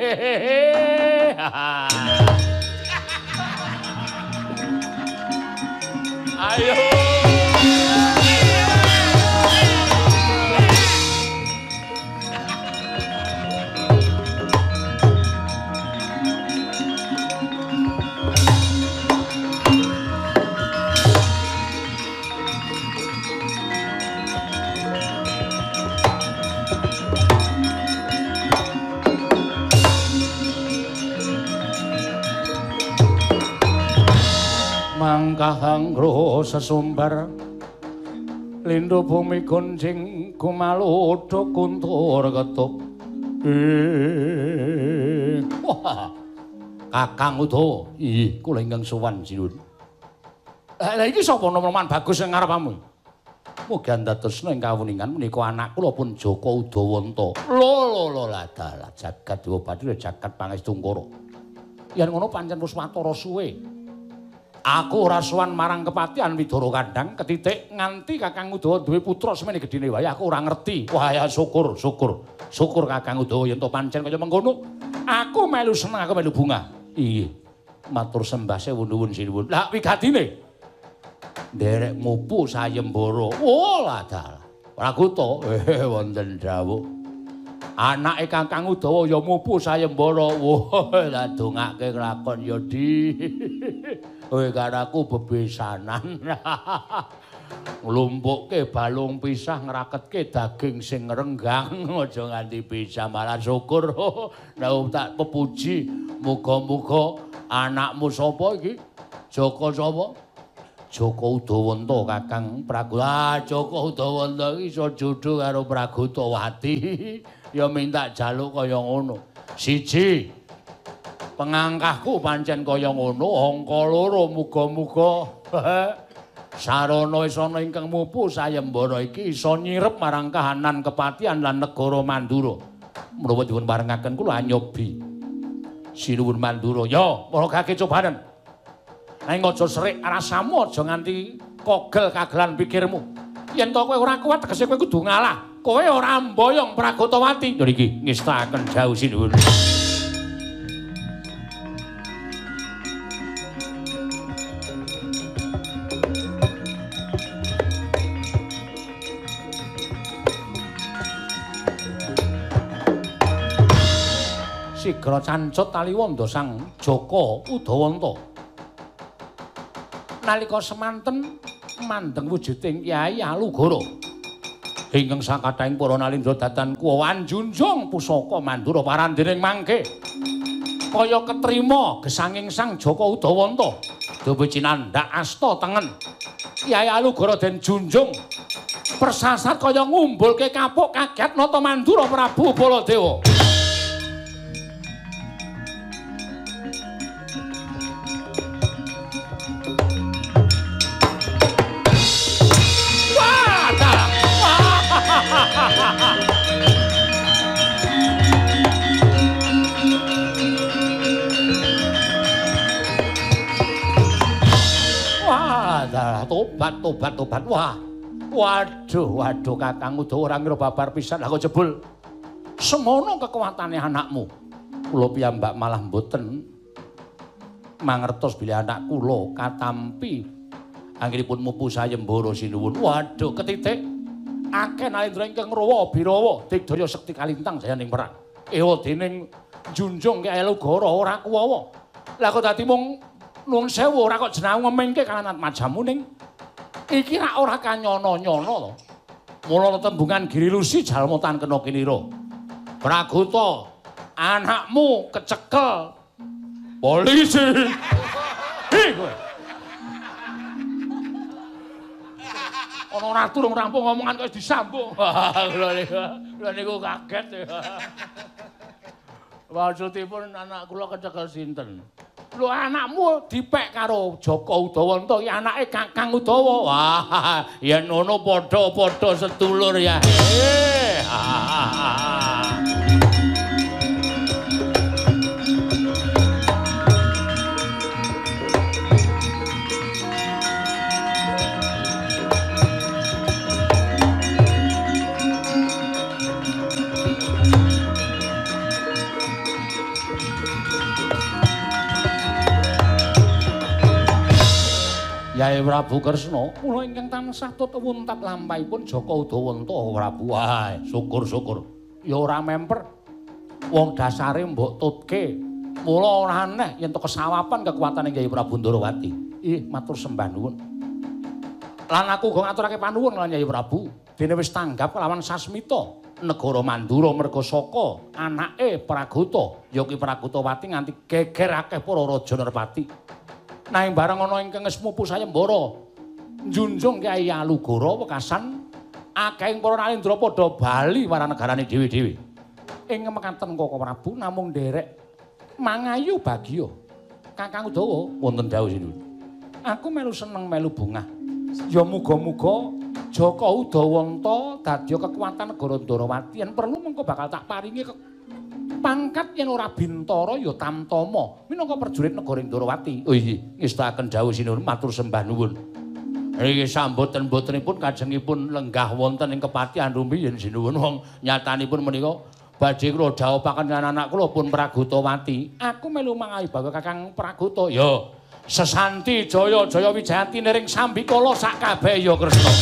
Ayo. Mangkahangro sesumbar lindu bumi gonjing kumalodho kuntur ketup. Wah, Kakang Udawa, inggih kula ingkang sowan sinuwun. Lah iki sapa noman bagus ing ngarepamu? Mugi andadosna ing kawuningan menika anak kula pun Jaka Udawanta. Lho lho lho ladalah jagat dewa bathara jagat pangestungkara. Yen ngono pancen wis watara suwe. Aku ora sowan marang kepatihan Widara Kandang ketitik nganti Kakang Udawa duwe putra semene gedhene wae aku ora ngerti. Wah ya syukur syukur. Syukur Kakang Udawa yen to pancen kaya mengkono. Aku melu seneng, aku melu bungah. Inggih. Matur sembah sewu nuwun sinuwun. Lah wigatine nderek mupu sayembara. Oh ladalah. Praguta wonten dawuh. Anake Kakang Udawa ya mupu sayembara. Wah, lah dongake kelakon ya di. Kowe karo aku bebesanan. Nglumpukke balung pisah ngraketke daging sing ngrenggang aja nganti pisah malah syukur. Nek tak pepuji muga-muga anakmu sapa iki? Jaka sapa? Jaka Udawanta Kakang Pragu. Ah, Jaka Udawanta iki iso jodho karo Pragotawati. Ya minta jaluk kaya ngono. Siji, pengangkahku pancen kaya ngono, angka loro muga-muga sarana isana ingkang mupu sayembara iki iso nyirep marang kahanan kepatihan lan negara Mandura. Menawa dipun parengaken kula anyobi Sinuwun Mandura. Ya, para kake cobanen. Nanging aja serik rasamu, aja nganti kogel kagelan pikirmu. Yen to kowe ora kuat tegese kowe kudu ngalah. Kowe ora mboyong Pragotawati. Lho iki ngestakaken dawuh sinuwun. Sigra cancut taliwonda Sang Jaka Udawanta. Nalika semanten mandeng wujuding Kyai Alugoro ingkang sakathahing para nalindra datan kuwa anjunjung pusaka Mandura parandening mangke kaya ketrima gesanging Sang Jaka Udawanta duwe cinandhak asta tengen Kyai Alugoro den junjung persasat kaya ngumbulke kapuk kaget nata Mandura Prabu Baladewa. Tobat, tobat, tobat. Wah, waduh, waduh, Kakang Udawa ora ngira babar pisan. Lah kok jebul semono kekuatane anakmu. Kula piyambak malah mboten mangertos bilih anak kula katampi anggenipun mupu sayembara sinuwun. Waduh, ketitik akeh nalindra ingkang ngrawa birawa digdaya sekti kalintang jayaning perang. Ewa dening junjung Kyai Alugoro ora kuwawa. Lah kok dadi mung nuwun sewu ora kok jeneng ngemengke kanan majamu ning iki rak ora kanyono-nyono to. Mula tetembungan Girilusi jalma tan kena kinira. Pragota, anakmu kecekel polisi. Hi kowe. Ana ratu rung rampung ngomongan kok wis disambung. Kula niku kaget. Maksudipun anak kula kecekel sinten? Lho anakmu dipek karo Jaka Udawanta iki anake Kakang Udawa. Wah, yen ngono padha-padha sedulur ya. Yai Prabu Kresna, kula ingkang tansah tut wuntat lampahipun Jaka Udawanta Prabu. Wah, syukur-syukur. Ya ora memper. Wong dasare mbok tutke. Mula ora aneh yen to kesawapan kekuatane Yai Prabu Ndorowati. Ih, matur sembah nuwun. Lan aku uga ngaturake panuwun lan Yai Prabu. Dene wis tanggap kelawan Sasmita negara Mandura merga saka anake Pragota, ya kuwi Pragotawati nganti geger akeh para raja nerpati. Nanging bareng ana ingkang wis mupu sayembara njunjung Kyai Alugoro wekasan akehing para nalindra padha bali marang negarane dhewe-dhewe. Ing mekaten Koko Prabu namung nderek mangayu bagya. Kakang Udawa wonten dawuh sinuwun. Aku melu seneng melu bungah. Ya muga-muga Jaka Udawanta dadya kekuatan negara Ndorowati yen perlu mengko bakal tak paringi pangkat yen ora Bintara ya Tamtama minangka prajurit negara Ndorowati. Oh iya, ngestakaken dawuh sinuwun matur sembah nuwun. Iki samboten-botenipun kajengipun lenggah wonten ing kepatihan rumiyin sinuwun wong nyatanipun menika badhe kula dhawuhaken lan anak kula pun Pragotawati. Aku melu mangayu bawa Kakang Pragota. Ya, sesanti jaya jaya wijayanti niring sambikala sak kabeh ya Kresna.